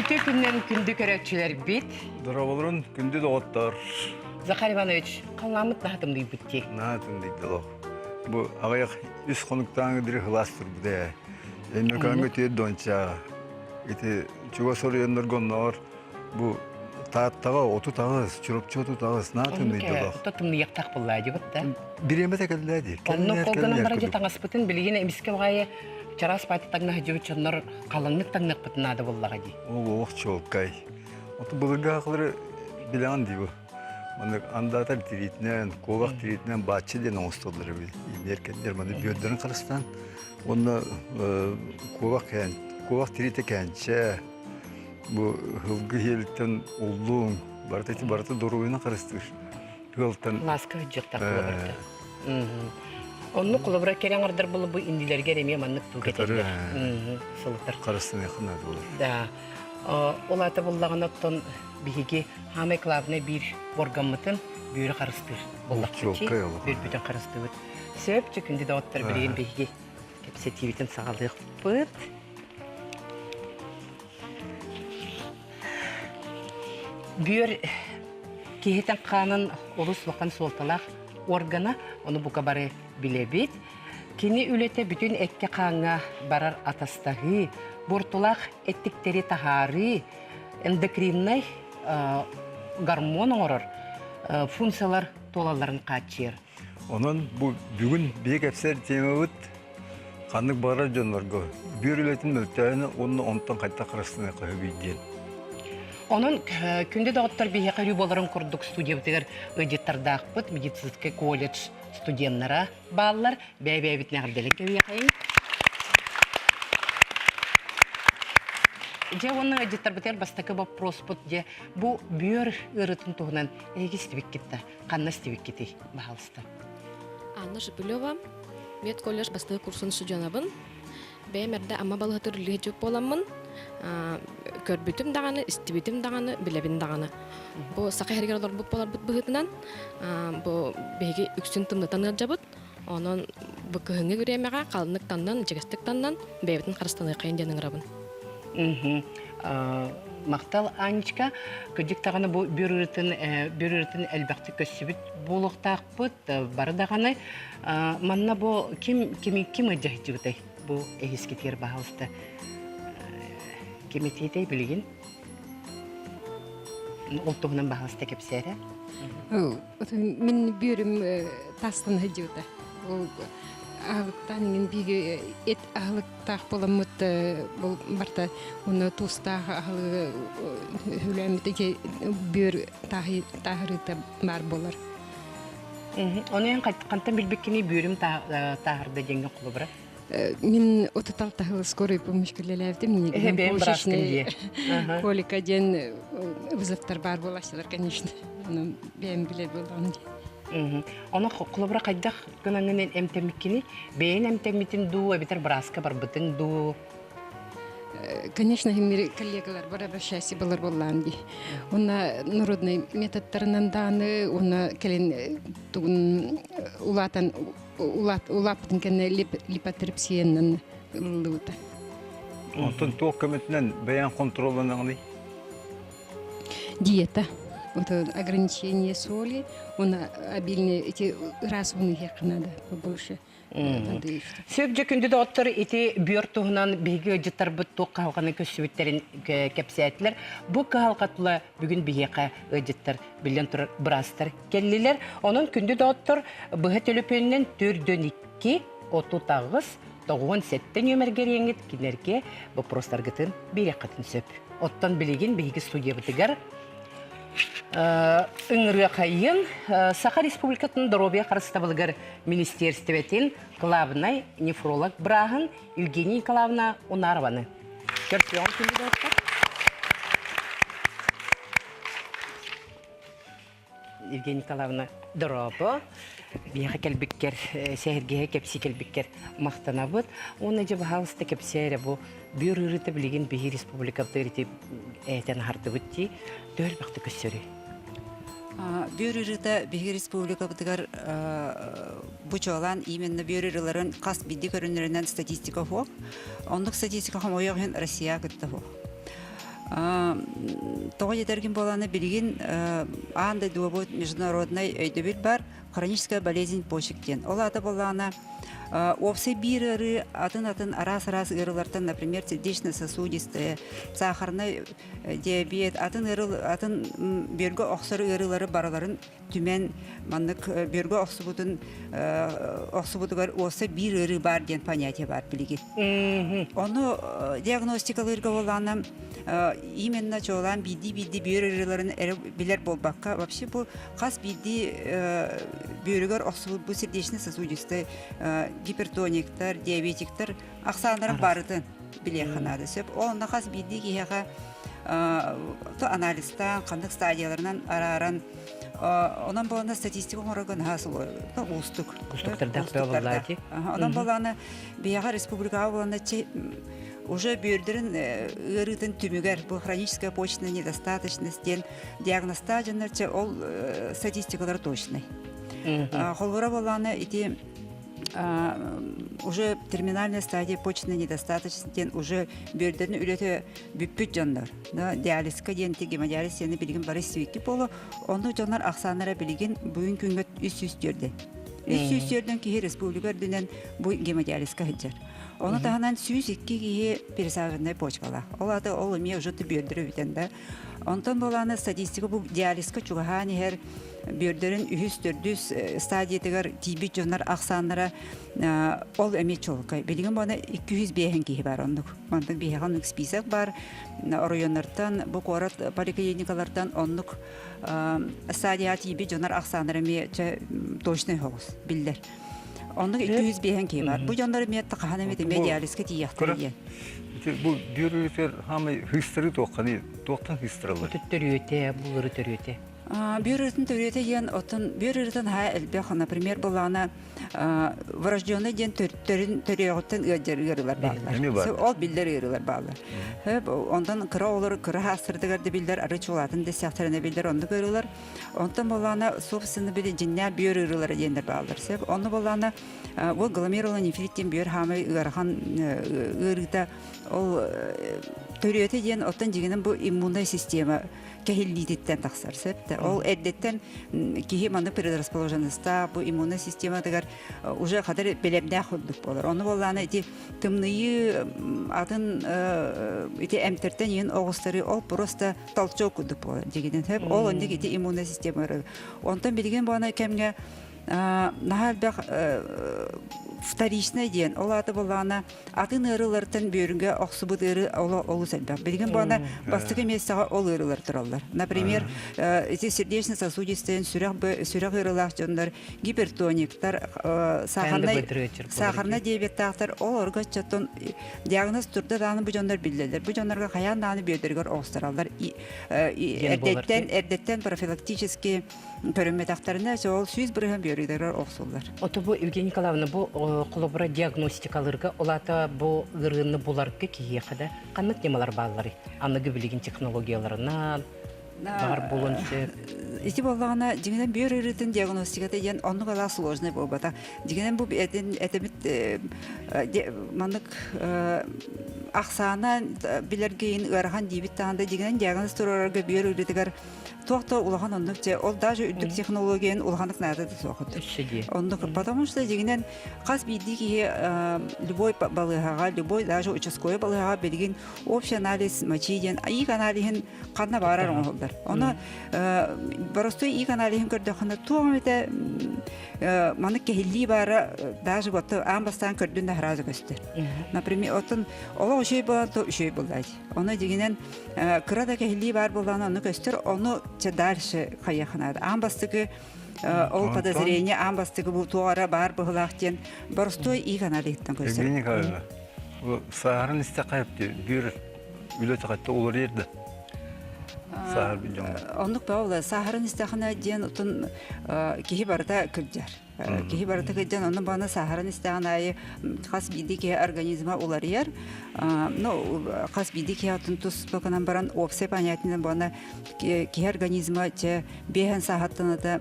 Үтүө күннэн күндү көрөөччүлэрбит. Дорооболорун күндү доҕоттор. Захар Иванович, халлааммыт наһаа тымныйбыт дии. Наһаа тымныйда олох. Бу аҕыйах үс хонуктааҥы дири сылаас турбут ээ. Өймөкөөҥҥө түөрт донча. Ити чугас оройуоннарга оннооҕор бу Тааттаҕа 38, Чурапчы 38 наһаа тымныйда олох. Онно тымныйыахтаах буоллаа дии да. Бириэмэтэ кэллээ дии. Онно колганан баран таҥаспытын билигин эмискэ баҕайы чараас баайта таҥна сылдьыбыт дьоннор халыҥнык таҥныахпытын наада буоллаҕа дии. Ол олох чуолкай. Оту былыргы аахылары билэҕин дии бу. Маннык андаатар тириитинэн, куобах тириитинэн бааччы диэн оҥостоллор эбит. Ииннэр маны бүөрдэрин харыстаан. Уонна куобах кээн, куобах тириитэ кээнчэ, бу һылгы иһиэлиттэн уллуҥ, барыта ити барыта доруобуйаны харыстыыр. Ыалтан Лааска сылдьыахтаах буолар. Оннук холобура кэрэ аҥардар буолла бу иннилэргэр эмиэ маннык туу кэтэллэр. Сылытар. Харыстаныахха наада буолар. Да. Ол аата буллаҕына оттон биһиги самый главный биир органмытын бүөрү харыстыыр буоллахпыт. Бүөрбүтүн харыстыыбыт. Сөп, күндү доҕоттор билигин биһиги кэпсэтиибитин саҕалыахпыт. Бүөр киһитин хаанын олус улахан суолталаах органа, ону бука бары билэбит. Кини үлэтэ бүтүн эккэ-хааҥҥа барар атастаһыы, буортулаах эттиктэри таһаарыы, эндокриннай гормон оҥорор функциялар туолалларын хааччыйар. Онон бу бүгүн биһи кэпсээр темабыт ханнык баҕарар дьоннорго бүөр үлэтин мөлтөөһүнэ уонна онтон хайдах харыстаныахха сөбүй диэн. Онон күндү доҕоттор биһиэхэ өрүү буоларын курдук студиябытыгар ыалдьыттардаахпыт медицинскэй колледж студеннара бааллар. Бэйэ-бэйэбитин эҕэрдэлээн кэбиэхэйиҥ. Дьэ уонна ыалдьыттарбытыгар бастакы боппуруоспут дьэ бу бүөр ыарыытын туһунан эһиги истибиккит да ханна истибиккитий баһаалыста. Анна Шепелева, медколледж бастакы курсун студенабын. Бэйэм эрдэ Амма балыһатыр үлэһит буоламмын, көрбүтүм даҕаны, истибитим даҕаны, билэбин даҕаны. Бу саха иһигэр олорбут буоларбыт быһыытынан, бу биһиги үксүн тымнытан ыалдьабыт. Онон бу кыһыҥҥы бириэмэҕэ халыннык таннан, ичигэстик таннан, бэйэбитин харыстаныаххайын диэн ыҥырабын. Махтал, Анечка. Кырдьык даҕаны бу бүөр ыарыытын элбэхтик көрсүбүт буолуохтаахпыт. Бары даҕаны. Манна бу ким ким ким ыдьаһыччыбытай? Бу эһискитигэр баһаалыста ким этиэтэй билигин? Ол туһунан баһаалыста кэпсээрэ. Мин бүөрүм тастан сылдьыбыта. Ол аһылыктаан иҥин биһиги эт аһылыктаах буоламмыт бұл барта уонна туустаах аһылыгы хүлээммит ити бүөр тааһырыыта баар буолар. Ону эн хантан билбиккиний бүөрүм тааһырда диэҥҥэ холобура? Мин 36 жыл скорой помощь үлэлээбитим. Бэйэм бырааскын дии. Колика диэн вызовтар баар буолааччылар, конечно. Ону бэйэм билэр буоллаҕым дии. Ону холобура хайдах гынаҥҥын эмтэммиккиний? Бэйэҥ эмтэммитин дуу, эбэтэр бырааска барбытыҥ дуу? Конечно, мир коллегалар бар обращайся былыр буоллаан дии. Уонна народный методтарынан дааны, уонна кэлин тугун улаатан улааппытын кэннэ липотрепсиянан ылыллыбыта. Онтон туох көмөтүнэн бэйэҥ хонтуруолланаҕыный? Диета. Вот ограничение соли, он обильный, эти раз иһиэххэ надо побольше. Сөп дьэ күндү доҕоттор ити бүөр туһунан биһиги ыалдьыттарбыт туох кыһалҕаны көрсүбүттэрин кэпсээтилэр. Бу кыһалҕа тула бүгүн биһиэхэ ыалдьыттар биллэн турар быраастар кэллилэр. Онон күндү доҕоттор быһа төлөпүөнүнэн 4 2 38 97 нүөмэргэ эрийэҥҥит кинилэргэ боппуруостаргытын биэриэххитин сөп. Оттон билигин биһиги студиябытыгар ыҥырыахайын Саха Республикатын доруобуйа харыстабылыгар министиэристибэтин главнай нефролог бырааһын Евгения Николаевна Унарованы көрсүөҕүм күндү доҕоттор. Евгения Николаевна, дорообо. Биһиэхэ кэлбиккэр, сэһэргэһэ кэпсии кэлбиккэр махтанабыт. Уонна дьэ, баһаалыста кэпсээ эрэ бу бүөр ыарыыта билигин биһи республикабытыгар ити ээтэн аһардыбыт дии. Төһө элбэхтик көссөрүй? Бүөр ыарыыта биһиги республикабытыгар бу чуолаан именно бүөр ыарыыларын хас биирдии көрүннэринэн статистика суох. Оннук статистика хомойуох иһин Россия кытта суох. Тоҕо диэтэргин буолааны билигин аан дойдуга международнай өйдөбүл бар хроническая болезнь почек диэн. Ол аата буоллаҕына уопсай биир ыарыы атын-атын араас-араас ыарыылартан, например, сердечно-сосудистая, сахарный диабет, атын ыарыы атын бүөргэ охсор ыарыылары барыларын түмэн маннык бүөргэ охсубутун охсубутугар уопсай биир ыарыы баар диэн понятие баар билигин. Ону диагностикалыырга буоллаҕына именно чуолаан биирдии-биирдии бүөр ыарыыларын эрэ билэр буолбакка, вообще бу хас биирдии бүөрүгэр охсубут бу сердечно-сосудистай гипертониктар, диабетиктар ахсааннарын барытын билиэххэ наада сөп. Ол онно хас биирдии киһиэхэ то анализтаан, ханнык стадияларынан арааран онон буолана статистика оҥорорго наһаа уустук. Уустуктардаах буоллаати. Онон буоллаҕына биһиэхэ республикаҕа буолана уже бүөрдэрин ыарыытын түмүгэр бу хроническая почечная недостаточность диэн диагностаах дьоннор ол статистикалара точный. Холобура буоллаҕына ити уже терминальная стадия почечной недостаточности диэн уже бүөрдэрин үлэтэ бүппүт дьоннор. Диализка диэн гемодиализ диэни билигин бары истибикки буолу. Онно дьоннор ахсааннара билигин бүгүн күҥҥэ 304 304 киһи республика үрдүнэн бу гемодиализка сылдьар. Ону таһынан 102 киһи пересаженная почкалаах. Ол аата ол эмиэ уже бүөрдөрө бүтэн да. Онтон буолааны статистика бу диализка чугаһаан иһэр бүөрдэрин үһүс, төрдүс стадиятыгар тиийбит дьоннор ахсааннара ол эмиэ чуолкай. Билигин буона 205 киһи бар оннук. Мантан биһиэхэ оннук список бар. Оройуоннартан, бу куорат поликлиникалартан оннук стадияҕа тиийбит дьоннор ахсааннара эмиэ точный соҕус биллэр. Оннук 205 киһи бар. Бу дьоннор эмиэ хаһан эмит эмиэ диализка тиийиэхтэрэ диэн. Бу бүөрүтэр хаамай хыстары туохханы туохтан хыстараллар? Төрүөтэ, булары төрүөтэ. Бүөр ырытын төрүөтэ диэн оттон бүөр ырытын наһаа элбэх, например, былаана врожденный диэн төрүн төрүөҕүттэн ыалдьар ыарыылар бааллар. Ол биллэр ыарыылар бааллар. Онтон кыра оҕолор кыра хаастарыгар да биллэр, арыы чулаатын да сиэхтэринэ биллэр оннук ыарыылар. Онтон былаана собственно били дьиннээх бүөр ыарыылара диэннэр бааллар. Сөп. Онно былаана ол гломерулонефрит диэн бүөр хаамай ыарахан ыарыыта ол төрүөтэ диэн оттон дьиҥинэн бу иммунная система кэһиллиититтэн тахсар сөп да ол эрдэттэн киһи маннык предрасположенностаах бу иммунная систематыгар уже хатыр бэлэмнээх курдук буолар ону буоллаана ити тымныйыы атын ити эмтэртэн иһин оҕустарыы ол просто толчок курдук буолар дьигинэн сөп ол оннук ити иммунная система онтон билигин буона кэмҥэ наһаа элбэх вторичный диэн ол аата буоллаҕына атын ыарыылартан бүөрүгэ охсубут ыарыы олус элбэх. Билигин буона бастакы миэстэҕэ ол ыарыылар тураллар. Например, ити сердечно-сосудистые сүрэх сүрэх ыарыылаах дьоннор, гипертониктар, сахарнай сахарнай диабеттаахтар ол оргоччоттон диагноз турда даҕаны бу дьоннор биллэллэр. Бу дьоннорго хайаан даҕаны бүөдөрүгэр оҕустараллар. Эрдэттэн эрдэттэн профилактически Көрүммэтэхтэринэ, ол 100% бүөрүлэригэр охсуллар. Ото бу Евгения Николаевна, бу холобура диагностикалыырга, ол аата бу ыарыыны буларга киһиэхэ да ханнык ньымалар баалларый? Аныгы билигин технологияларынан баар буолуон сөп. Ити буоллаҕына, дьиҥинэн бүөр ыарыытын диагностиката диэн оннук алаа сложный буолбата. Дьиҥинэн бу этин этэмит маннык ахсаана билэргейин ыарахан диибит даҕаны да дьиҥинэн диагноз туруорарга бүөр ыарыытыгар Туох да улахан оннук дьэ, ол даже үрдүк технологияны улаханнык наада да суох Оннук, потому что дьиҥинэн хас биирдии киһи любой балыыһаҕа, любой даже участковай балыыһаҕа билигин общий анализ мочи диэн иик аналиһын ханна баарар оҥоһуллар. Ону боростуой иик аналиһын көрдөххүнэ туох эмитэ маннык кэһиллии баара даже вот аан бастаан көрдүн да сразу көстөр. Например, оттон олох үчүгэй буолан то үчүгэй буоллаачы. Ону дьиҥинэн кыра да кэһиллии баар буоллаҕына ону көстөр, ону чэ дальше хайыахха наада. Аан бастакы ол подозрение аан бастакы бу туох эрэ баар быһыылаах диэн боростуой иик аналиһыттан көстөр. Евгения Николаевна, сааһыран истэххэ биир үлэ тэхэтте уларыйар да сааһыр дьоҥҥо. Оннук баа сааһыран истэххинэ диэн отун киһи барыта кырдьар. Киһи барыта кыдьан онно баана сааһыран истэҕин аайы хас биирдии киһи организма уларыйар. Ну, хас биирдии киһи атын туспа гынан баран уопсай понятиенан буона киһи организма чэ биэһэн сааһаттаната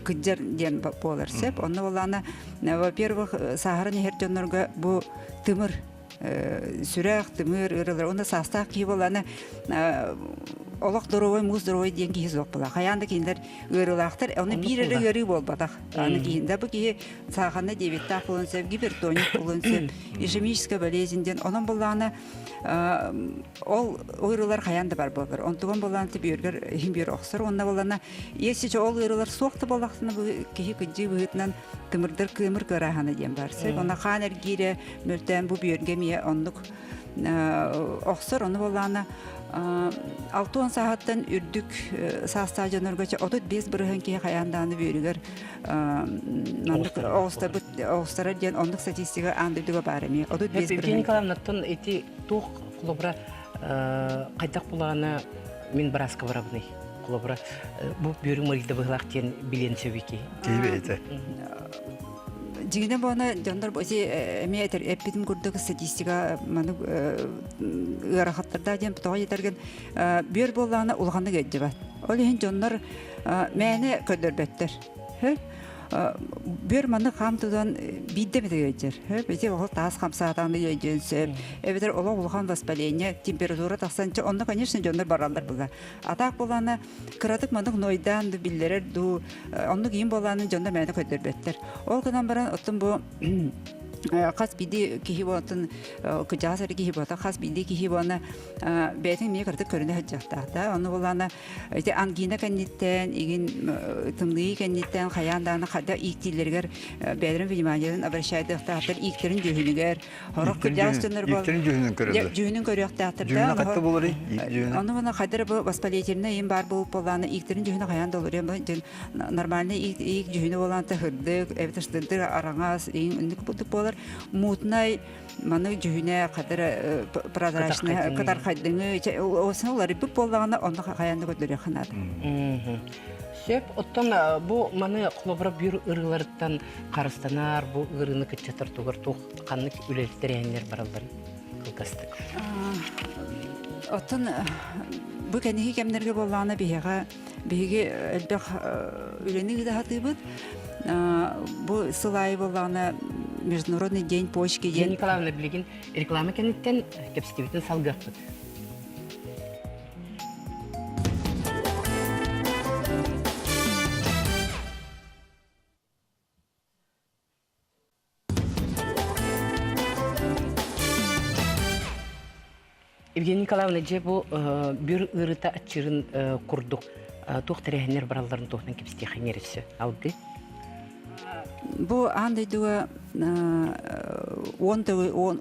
кыдьар диэн буолар сөп. Онно буоллаҕына, во-первых, сааһыран иһэр дьоннорго бу тымыр. Сүрэх, тымыр ыарыылар. Онно саастаах киһи буоллаҕына олох здоровой, муус здоровой диэн киһи суох буолар. Хайаан да кинилэр ыарыылаахтар. Ону биир эрэ ыарыы буолбатах. Аны киһи бу киһи сааханна диабеттаах буолуон сөп, гипертоник буолуон сөп, ишемическая болезнь диэн. Онон буоллаҕына ол ыарыылар хайаан да бар буолар. Онтуган буоллаҕына бүөргэр иһин бүөр охсор. Онно буоллаҕына если ол ыарыылар суох да буоллахтына бу киһи кыдьыы быһыытынан тымырдар кыамыр кыарааһына диэн бар. Сөп. Онно хаан эргиирэ мөлтөөн бу бүөргэ эмиэ оннук охсор. Ону буоллаҕына 60 сааһыттан үрдүк саастаах дьоннорго 35% киһи хайаан даҕаны бүөрүгэр оҕустарар диэн оннук статистика аан дойдуга баар эмиэ. 35 Евгения Николаевнаттан ити туох холобура хайдах булаана мин бырааска барабыный? Холобура бу бүөрүҥ мырыйда быһылаах диэн билиэн сөбүй киһи? Киһи бэйэтэ. Дьиҥинэн буолана дьоннор ити эмиэ этэр эппитим курдук статистика маны ыарахаттардаах диэн тоҕо диэтэргин бүөр буоллаҕына улаханнык ыалдьыбат. Ол иһин дьоннор мээнэ көрдөрбөттөр. Бүөр маннык хаам тутан биирдэ эмит ыалдьар. Ити ол таас хамсаатаҕына ыалдьыан сөп. Эбэтэр олох улахан воспаление, температура тахсан, онно, конечно, дьоннор бараллар була. Атаак буоллаҕына кыратык маннык нойдаан ду биллэрэр дуу, оннук иин буоллаҕына дьоннор мээнэ көрдөрбөттөр. Ол гынан баран оттон бу хас биирдии киһи буолатын кыдьаас эрэ киһи буолата хас биирдии киһи буолана бэйэтин эмиэ кыратык көрүнэ сылдьыахтаах да ону буоллаҕына Ити ангина кэнниттэн, игин тымныы кэнниттэн хайаан даҕаны хада ииктииллэригэр бэйэлэрин вниманиеларын обращайдыахтаахтар ииктэрин дьүһүнүгэр сорох кырдьаҕас дьоннор Ииктэрин дьүһүнүн көрөллөр. Дьүһүнүн көрүөхтээхтэр Дьүһүнэ хатта буоларый? Иик дьүһүнэ. Ону мана хайдара бу воспалительный им баар буолуп буоллаана ииктэрин дьүһүнэ хайаан да олоруйан бу нормальный иик иик дьүһүнэ буолаан та хырдык эбэтэр сырдык араҥас иин үннүк курдук буолар мутнай Маны дьүһүнэ хадара прозрачный кытархайдыҥы осын уларыйбыт буоллаҕына онно хайаан да көрдөрүөххэ наада. Сөп. Оттон бу маны холобура бүр ырыыларыттан харыстанар, бу ыарыыны кыччатар тугар туох ханнык үлэлик тэрээһиннэр баралларын кылгастык. Оттон бу кэнники кэмнэргэ буоллаҕына биһиэхэ биһиги элбэх үлэни ыытаһатыыбыт. Бу сыл аайы буоллаҕына Международный день почки диэн Николаевна билигин реклама кэнниттэн кэпсэтибитин салгыахпыт. Евгения Николаевна, дьэ бу бүр ыарыыта аччыырын курдук туох тэрээһиннэр баралларын туһунан кэпсэтиэххин өссө алгы. Бу аан дойдуга он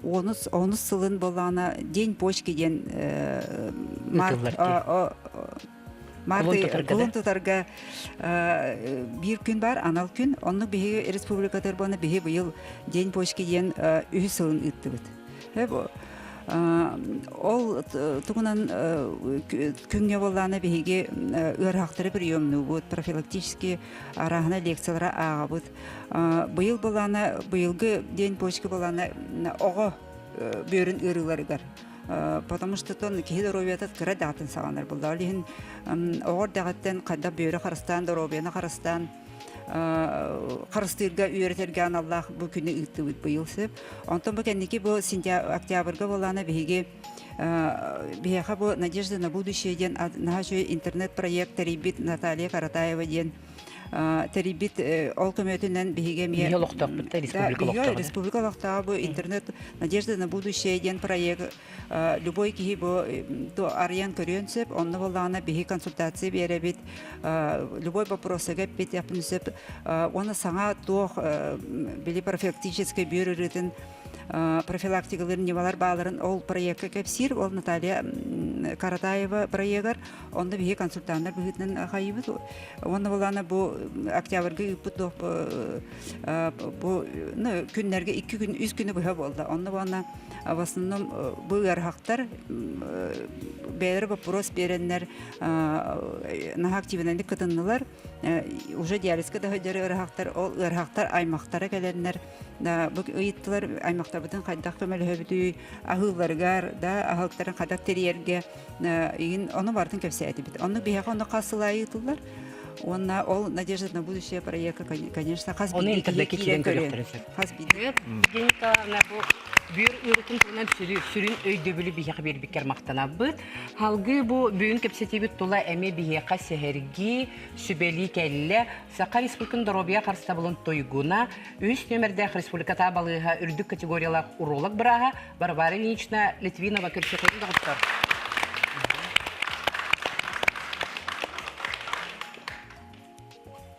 онус сылын буоллаҕына День почки диэн март Кулун тутарга биир күн бар, анал күн. Оннук биһиги республикатар буона биһи быйыл День почки диэн үһүс сылын ыыттыбыт. Ол тугунан күҥҥэ буоллаана биһиги ыарахтары приемнуубут, профилактический арааһына лекциялары ааҕабыт. Быйыл буоллаана, быйылгы День почки буоллаана оҕо бүөрүн ыарыыларыгар потому что тон киһи доруобуйата кыра даатын саҕаланар буолла. Ол иһин оҕо эрдэҕиттэн хайдах бүөрү харыстаан, доруобуйаны харыстаан харыстыырга үөрэтэргэ аналлаах бу күнү ыыттыбыт быйыл сөп. Онтон бу кэнники бу октябрьга буолаана биһиги биһиэхэ бу «Надежда на будущее» диэн наһаа үчүгэй интернет-проект тэрийбит Наталья Каратаева диэн тэрийбит ол көмөтүнэн биһиги эмиэ олохтоохпут да республика олохтооҕо республика олохтооҕо бу интернет надежда на будущее диэн проект любой киһи бу арыйан көрүөн сөп онно буоллаҕына биһи консультация биэрэбит любой вопросыга эппит сөп уонна саҥа туох били профилактическай бүөр ырыытын профилактикалыыр ньымалар бааларын ол проекка кэпсиир ол Наталья Каратаева проегар онно биһи консультаннар быһыытынан хайыбыт Уонна былаана бу октябрьга ыыппыт бу күннэргэ икки күн, үс күнү быһа буолла. Онно уонна в основном бу ыарахаттар бэйэлэрэ боппуруос биэрэннэр наһаа активнайдык кытыннылар. Уже диализка да сылдьар ыарахаттар, ол ыарахаттар аймахтара кэлэннэр бу ыйыттылар аймахтарбытын хайдах көмөлөһөбүтүй, аһыылларыгар да аһылыктарын хайдах тэрийэргэ игин ону барытын кэпсээтибит. Онно биһиэхэ онно хас сыл аайы ыытыллар. Уонна ол «Надежда на будущее» проекка, конечно, хас Оны биирдии киһи интернетке киирэн киирэн көрүөн. көрүөхтэрин сөп. Хас биирдии. Евгения Николаевна, бу бүөр ыарытын туһунан сүрүн өйдөбүлү биһиэхэ биэрбиккэр махтанабыт. Халгыы бу бүгүн кэпсэтиибит тула эмиэ биһиэхэ сэһэргии, сүбэлии кэллэ. Саха Республикатын доруобуйа харыстабылын туйгуна, үһүс нүөмэрдээх республикатаа балыыһа үрдүк категориялаах уролог бырааһа Варвара Ильинична Литвинова көрсүөххүтүн доҕоттор.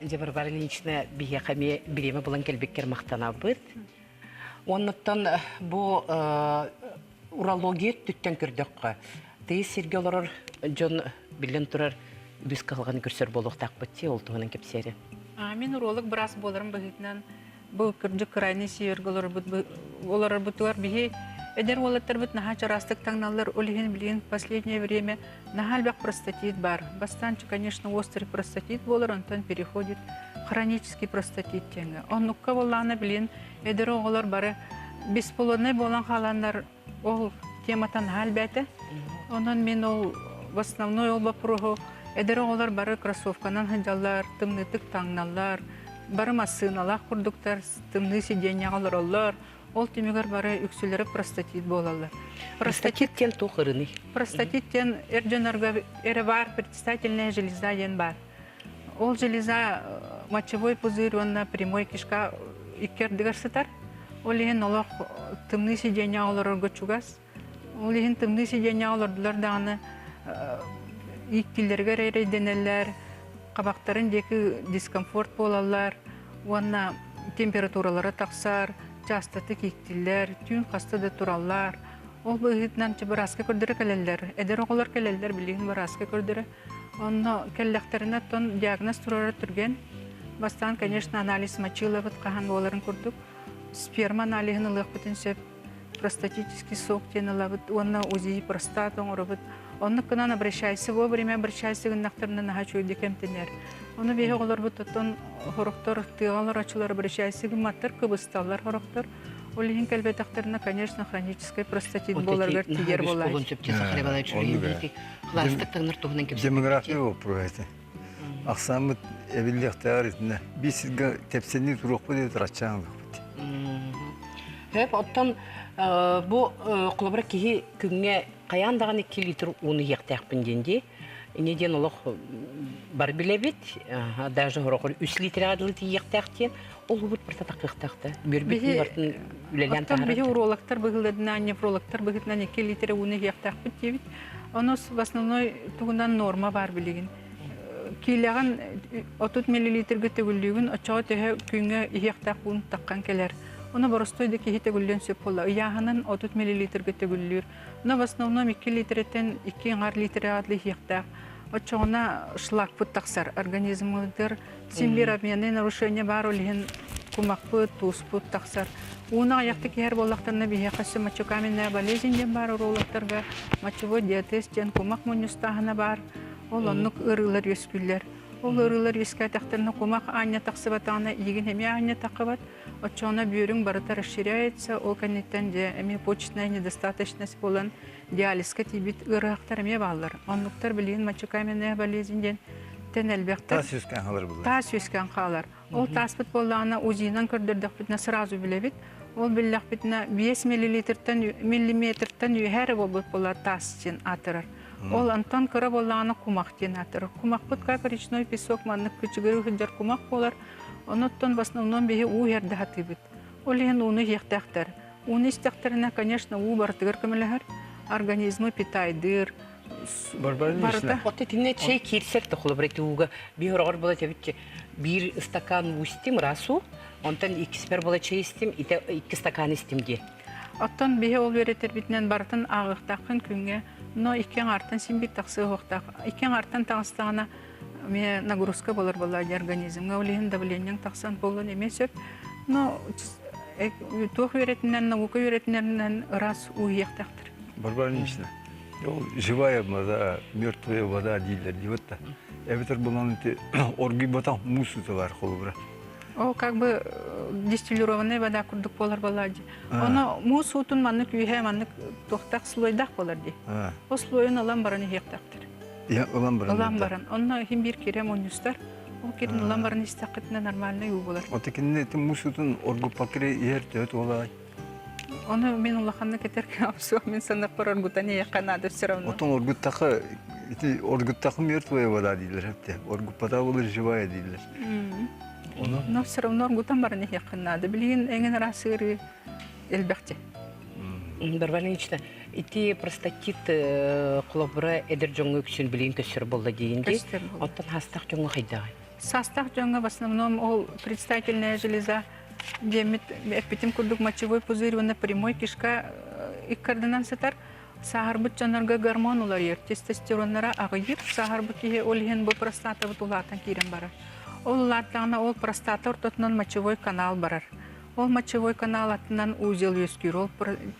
Дьэ, Варвара Ильинична биһиэхэ эмиэ бириэмэ булан кэлбиккэр махтанабыт. Оннуттан бу урология өттүттэн көрдөххө, тыйыс сиргэ олорор дьон биллэн турар үгүс кыһалҕаны көрсөр буолуохтаахпыт дии, ол туһунан кэпсиэри. Мин уролог быраас буоларым быһыытынан Бу кырдьык крайний севергэ олорорбут олорорбутугар биһи эдэр уолаттарбыт наһаа чараастык таҥналлар, ол иһин билигин последнее время наһаа элбэх простатит баар. Бастаан, конечно, острый простатит буолар, онтон переходит хронический простатит диэҥҥэ. Оннукка буоллаҕына билигин эдэр оҕолор бары бесплоднай буолан хааланнар ол темата наһаа элбээтэ. Онон мин ол в основной ол боппуруоһу эдэр оҕолор бары кроссовканан сылдьаллар, тымныытык таҥналлар, бары массыыналаах курдуктар, тымныы сидиэнньэҕэ олороллор. Ол түмүгэр бары үксүлэрэ простатит буолаллар. Простатит диэн туох ырыный? Простатит диэн эр дьоннорго эрэ баар предстательная железа диэн баар. Ол железа мочевой пузырь уонна прямой кишка икки ардыгар сытар. Ол иһин олох тымныы сидиэнньэҕэ олорорго чугас. Ол иһин тымныы сидиэнньэҕэ олордулар даҕаны иккилэригэр эрэйдэнэллэр, хабахтарын диэки дискомфорт буолаллар уонна температуралара тахсар, чаастатык ииктиллэр, түүн хаста да тураллар. Ол быһыытынан бырааска көрдөрө кэлэллэр. Эдэр оҕолор кэлэллэр билигин бырааска көрдөрө. Онно кэллэхтэринэ оттон диагноз турара түргэн. Бастаан, конечно, анализ мочи ылабыт хаһан буоларын курдук. Сперма аналиһын ылыахпытын сөп. Простатический сок диэн ылабыт уонна УЗИ простат оҥоробут. Оннук гынан обращайся вовремя обращайся гыннахтарына наһаа үчүгэйдик эмтэнэр. Ону биһи оҕолорбут оттон хорохтор тыаҕа олороччулар обращайся гымматтар, кыбысталлар хорохтор. Ол иһин кэлбэтэхтэринэ, конечно, хроническай простатит буоларыгар тиийэр буолааччы. Демография вопроһа этэ. Ахсааммыт эбиллиэхтээҕэр итиннэ биир сиргэ тэпсэнии туруохпут эбэтэр аччаан ылыахпыт. Хөп, оттон бу холобура киһи күҥҥэ хайаан даҕаны 2 литр ууну иһиэхтээхпин диэн дии. Инньэ диэн олох бар билэбит, даже сороҕор үс литрэҕэ дылы тиийиэхтээх диэн. Ол убут барыта тахыахтаах да. Бүөрбүтүн бартын үлэлээн Оттон биһи таһаарар. урологтар быһыыларынан, нефрологтар быһыытынан 2 литр ууну иһиэхтээхпит диэбит. Ону в основной тугунан норма баар билигин. Киилэҕин 30 миллилитргэ төгүллүүгүн, оччоҕо төһө күҥҥэ иһиэхтээх уун таххан кэлэр. Ону боростуой да киһи төгүллүөн сөп буолла. Ыйааһынын 30 миллилитргэ төгүллүүр. Но в основном 2 литрэттэн 2 аҥаар литрэҕэ дылы иһиэхтээх. Оччоҕуна шлакпыт тахсар организммытыгар син биир обменный нарушение баар, ол иһин кумахпыт, тууспут тахсар. Ууну аҕыйахтык иһэр буоллахтарына биһиэхэ өссө мочекаменная болезнь диэн баар урологтарга мочевой диатез диэн кумах мунньустааһына баар. Ол оннук ыарыылар үөскүүллэр. Ол ыарыылар үөскээтэхтэринэ кумах аанньа тахсыбатаҕына иигин эмиэ аанньа таххыбат. Оччоҕуна бүөрүҥ барыта расширяется, ол кэнниттэн дьэ эмиэ почечная недостаточность буолан диализка тиийбит ыарыһахтар эмиэ бааллар. Оннуктар билигин мочекаменная болезнь диэн тэн элбэхтэр. Таас үөскээн хаалар булар. Таас үөскээн хаалар. Ол тааспыт буоллаҕына УЗИ-нан көрдөрдөхпүтүнэ сразу билэбит. Ол биллэхпитинэ 5 миллилитртэн миллиметртэн үөһэ эрэ буолбут буолар таас диэн аатырар. Ол онтон кыра буоллаҕына кумах диэн аатырар. Кумахпыт как речной песок маннык кычыгырыы сылдьар кумах буолар. Онуттан в основном биһи уу иһэрдэ сатыыбыт. Ол иһин ууну иһиэхтээхтэр. Ууну истэхтэринэ, конечно, уу барытыгар көмөлөһөр, организмы питайдыыр. Барыта. Оттон итиннэ чэй киирсэр да холобура ити ууга биир ороҕор буола этэбит биир ыстакаан уу истим ыраас уу, онтон иккиспэр буола чэй истим, ите икки стакан истим диye. Оттон биһи ол үөрэтэрбитинэн барытын ааҕыахтааххын күҥҥэ, но икки аҥаартан син биир тахсыа суохтаах. Икки аҥаартан таҕыстаҕына эмиэ нагрузка буолар буолла организмҥа, ол иһин давлениеҥ тахсан буолуон эмиэ сөп. Но туох үөрэтинэн, наука үөрэтинэринэн ыраас уу иһиэхтээхтэр. Варвара Ильинична, ол живая вода, мертвая вода дииллэр диэбит да. Эбэтэр булан ити оргуйбатах муус уута бар холобура. Ол как бы дистиллированная вода курдук буолар буолла дии. Ону муус уутун маннык үөһэ маннык туохтаах слойдаах буолар дии. Ол слойун ылан баран иһиэхтээхтэр. Ылан баран. Ылан баран. Онно иһин биир кирэ мунньустар. Ол кирин ылан баран истэххитинэ нормальный уу буолар. Ота кинини ити муус уутун оргуппакка эрэ иһэр төһө туолаай? Ону мин улаханнык этэр кыаҕым мин саныахпар оргутан иһиэххэ наада все равно. Отон оргуттахха ити оргуттахха мертвая вода дииллэр эптэ. Оргуппата буолар живая дииллэр. Ону Но все равно оргутан баран иһиэххэ наада. Билигин эҥин араас ыарыы элбэхчэ. Варвара Ильична, ити простатит холобура эдэр дьоҥҥо үксүн билигин көстөр буолла диин дии. Оттон хаастаах дьоҥҥо хайдаҕый? Саастаах дьоҥҥо в основном ол предстательная железа диэммит эппитим курдук мочевой пузырь уонна прямой кишка иккардынан сытар. Сааһырбыт дьоннорго гормон уларыйар, тестостероннара аҕыйыыр. Сааһырбыт киһи ол иһин бу простатабыт улаатан киирэн барар. Ол улааттаҕына ол простата ортотунан мочевой канал барар. Ол мочевой канал аттынан узел үөскүүр. Ол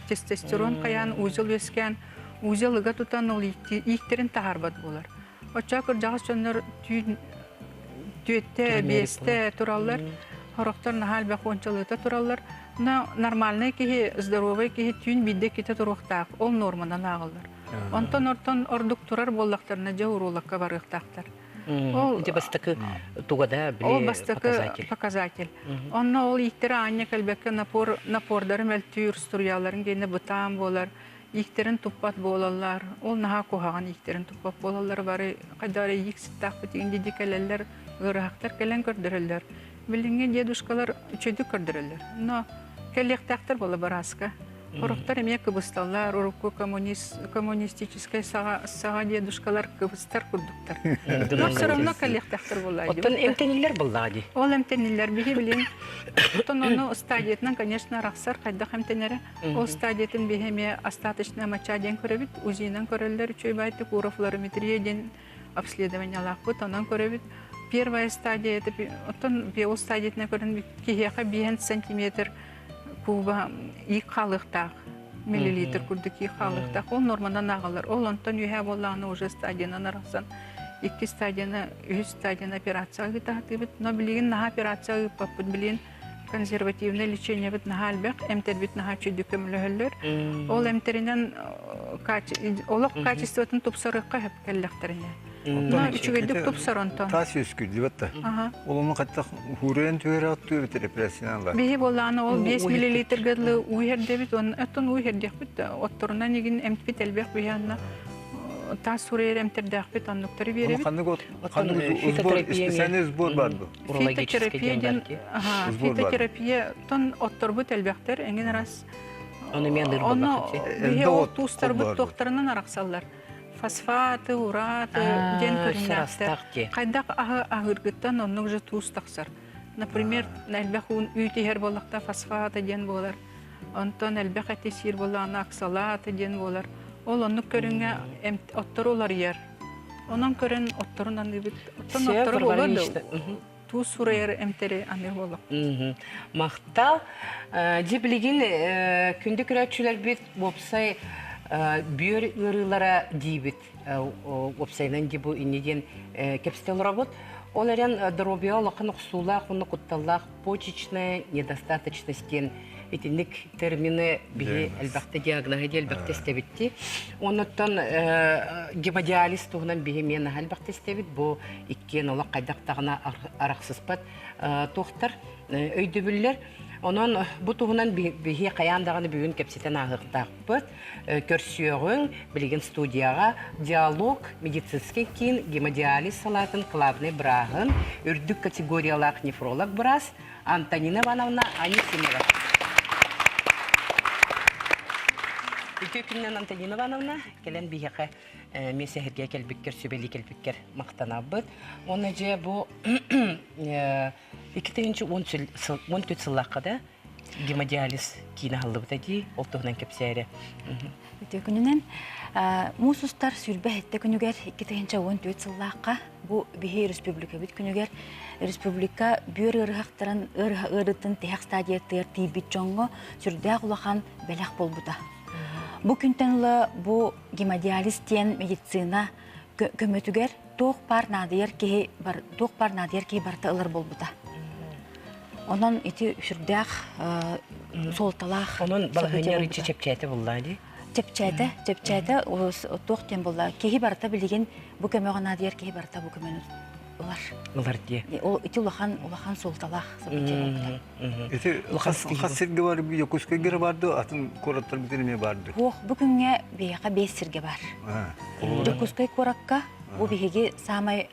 тестостерон хайаан узел үөскээн, узел ыга тутан ол ииктэрин таһаарбат буолар. Оччоҕо кырдьаҕас дьоннор түүн түөттэ, биэстэ тураллар. Сорохтор наһаа элбэх уончалыыта тураллар. Но нормальный киһи, здоровый киһи түүн биирдэ иккитэ туруохтаах. Ол норманан ааҕыллар. Онтон ортон ордук турар буоллахтарына дьэ уруулакка барыахтаахтар. Ол ити бастакы туга да били ол бастакы показатель. Онно ол ииктэрэ аанньа кэлбэккэ напор напордары мөлтүүр, струяларын гиэнэ бытаан буолар, ииктэрин туппат буолаллар. Ол наһаа куһаҕан ииктэрин туппат буолаллар бары хайдах эрэ иик сыттаахпыт дии кэлэллэр, ыарыһахтар кэлэн көрдөрөллөр. Билиҥҥи дедушкалар үчүгэйдик көрдөрөллөр. Но кэлиэхтээхтэр буола барааска. Сорохтор эмиэ кыбысталлар, урукку коммунист, коммунистическай саҕа, саҕа дедушкалар кыбыстар курдуктар. Но все равно кэлиэхтээхтэр буолла. Оттон эмтэниллэр буоллаҕа дии. Ол эмтэниллэр. Биһи билин оттон ону стадиятынан, конечно, арахсар, хайдах эмтэнэрэ. Ол стадиятын биһи эмиэ остаточная моча диэн көрөбүт, УЗИ-нан көрөллөр, үчүгэй баайтык урофлориметрия диэн обследованиялаахпыт, онон көрөбүт. Первая стадия, это оттон ол стадиятынан көрөн киһиэхэ 5 сантиметр куба иик хаалыахтаах миллилитр курдук иик хаалыахтаах ол норманан ааҕаллар ол онтон үөһээ буоллаҕына уже стадиянан арахсан икки стадияны үһүс стадияны операция ыытаатыыбыт но билигин наһаа операция ыыппаппыт билигин консервативное лечениебит наһаа элбэх эмтэрбит наһаа үчүгүйдүк көмөлөһөллөр ол эмтэринэн олох качествотын тупсарыахха сөп кэллэхтэринэ үчүгэйдик тупсар онтон. Таас үөскүүр да. Ол ону хаттах хуурайан түһэрэ аттыы эбэтэр репрессиянан ылар. Биһи буоллаҕына ол 5 миллилитргэ дылы уу иһэрдэбит, оттон уу иһэрдиэхпит да, отторунан игин эмпит элбэх биһи анна таас суруйар эмтэрдээхпит оннуктары биэрэбит. Ханнык ханнык сбор специальный сбор бар бу? Фитотерапия диэн фитотерапия тон отторбут элбэхтэр эҥин раз Ону мен Ону биһи ол туустарбыт туохтарынан арахсаллар. Фосфаты, ураты диэн көрүҥнээхтэр. Хайдах аһы аһыыргыттан оннук же туус тахсар. Например, элбэх уун үүт иһэр буоллахта фосфата диэн буолар. Онтон элбэх эти сиир буоллаҕына оксалата диэн буолар. Ол оннук көрүҥҥэ оттору уларыйар. Онон көрөн отторун аныыбыт. Оттон оттору буолуо да туус сурайар эмтэри аныыр буолуох. Махтал. Дьэ билигин күндү көрөөччүлэрбит уопсай бүөр ыарыылара диибит. Уопсайынан дии бу инни диэн кэпсэтэ олоробут. Ол эрэн доруобуйа улахан охсуулаах уонна кутталлаах почечная недостаточность диэн итинник термины биһи элбэхтэ диагноһы диэ элбэхтэ истэбитти. Оннуттан гемодиализ туһунан биһи эмиэ наһаа элбэхтэ истэбит. Бу иккиэн олох хайдах даҕаны арахсыспат туохтар өйдөбүллэр. Онон бу туһунан биһи хайаан даҕаны бүгүн кэпсэтэн ааһыахтаахпыт. Көрсүөҕүҥ билигин студияҕа Диалог медицинский киин гемодиализ салаатын главный бырааһын, үрдүк категориялаах нефролог быраас Антонина Ивановна Анисимова. Үтүө күнүнэн Антонина Ивановна кэлэн биһиэхэ эмиэ сэһэргэ кэлбиккэр, сүбэлии кэлбиккэр махтанабыт. Уонна дьэ бу 2014 сыллаахха да гемодиализ киинэ аһыллыбыта дии, ол туһунан кэпсээрэ. Үтүө күнүнэн муус устар 27 күнүгэр 2014 сыллаахха бу биһи республикабыт күнүгэр республика бүөр ыарыһахтарын ыарытын тиһэх стадиятыгар тиийбит дьоҥҥо сүрдээх улахан бэлэх буолбута. Бу күнтэн ыла бу гемодиализ диэн медицина көмөтүгэр туох баар наадыйар киһи бар, туох баар наадыйар киһи барыта ылар буолбута. Онон ити сүрдээх суолталаах Онон балаһыанньа арыычча чэпчээтэ буллаа дии. Чэпчээтэ, чэпчээтэ туох диэн булла. Киһи барыта билигин бу көмөҕө наадыйар киһи барыта бу көмөнү. ылар. Ылар дии. Ол ити улахан улахан суолталаах событие буолбута. Ити хас хас сиргэ бар Якутскайга бар дуо, атын куораттар бүтүн эмиэ бар дуо? Суох, бу күҥҥэ биһиэхэ биэс сиргэ бар. Дьокуускай куоракка бу биһиги саамай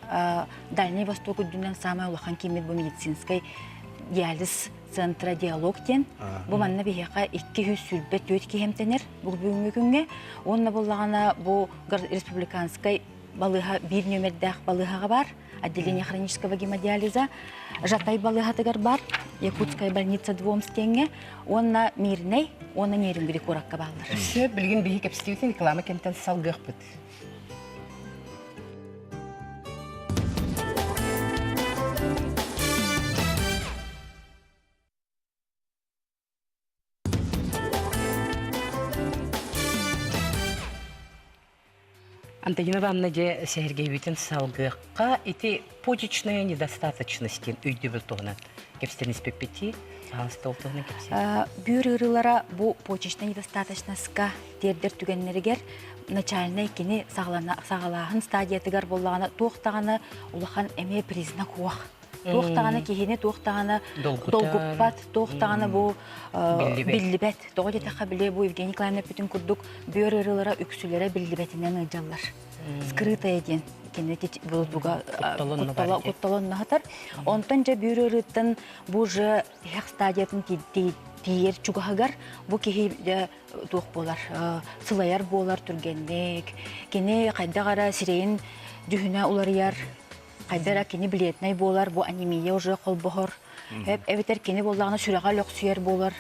Дальний Восток үрдүнэн саамай улахан кииммит бу медицинскэй диализ центра диалог диэн. Бу манна биһиэхэ 224 киһи эмтэнэр бу бүгүҥҥү күҥҥэ. Уонна буллаҕына бу республиканскай балыыһа биир нүөмэрдээх балыыһаҕа бар, отделение хронического гемодиализа, Жатай балыыһатыгар бар, Якутская больница Двомскеҥҥэ уонна Мирнэй уонна Нерюнгри куоракка бааллар. Сөп, билигин биһи кэпсэтиибитин реклама кэмтэн салгыахпыт. Антонина Ивановна дьэ сэһэргэйбитин салгыахха ити почечная недостаточность диэн өйдөбүл туһунан кэпсэтэн испиппитий пожалуйста ол туһунан кэпсээ Бүөр ыарыылара бу почечная недостаточностька тиэрдэр түгэннэригэр начальнай кини саҕалааһын стадиятыгар буоллаҕына туох даҕаны улахан эмиэ признак уох Туох даҕаны киһини туох даҕаны долгуппат, туох даҕаны бу биллибэт. Тоҕо диэтэххэ, били бу Евгений Николаевна эппитин курдук бүөр ыарыылара үксүлэрэ биллибэтинэн ыалдьаллар. Скрытая диэн кини буга кутталоннаһатар. Онтон дьэ бүөр ыарыыттан бу уже тиһэх стадиятын тиийэр чугаһыгар бу киһи дьэ туох буолар сылайар буолар түргэнник кини хайдах эрэ сирэйин дьүһүнэ уларыйар хайда эрэ кини бледнай буолар, бу анемия уже холбоһор. Эбэтэр кини буоллаҕына сүрэҕэ лөхсүйэр буолар,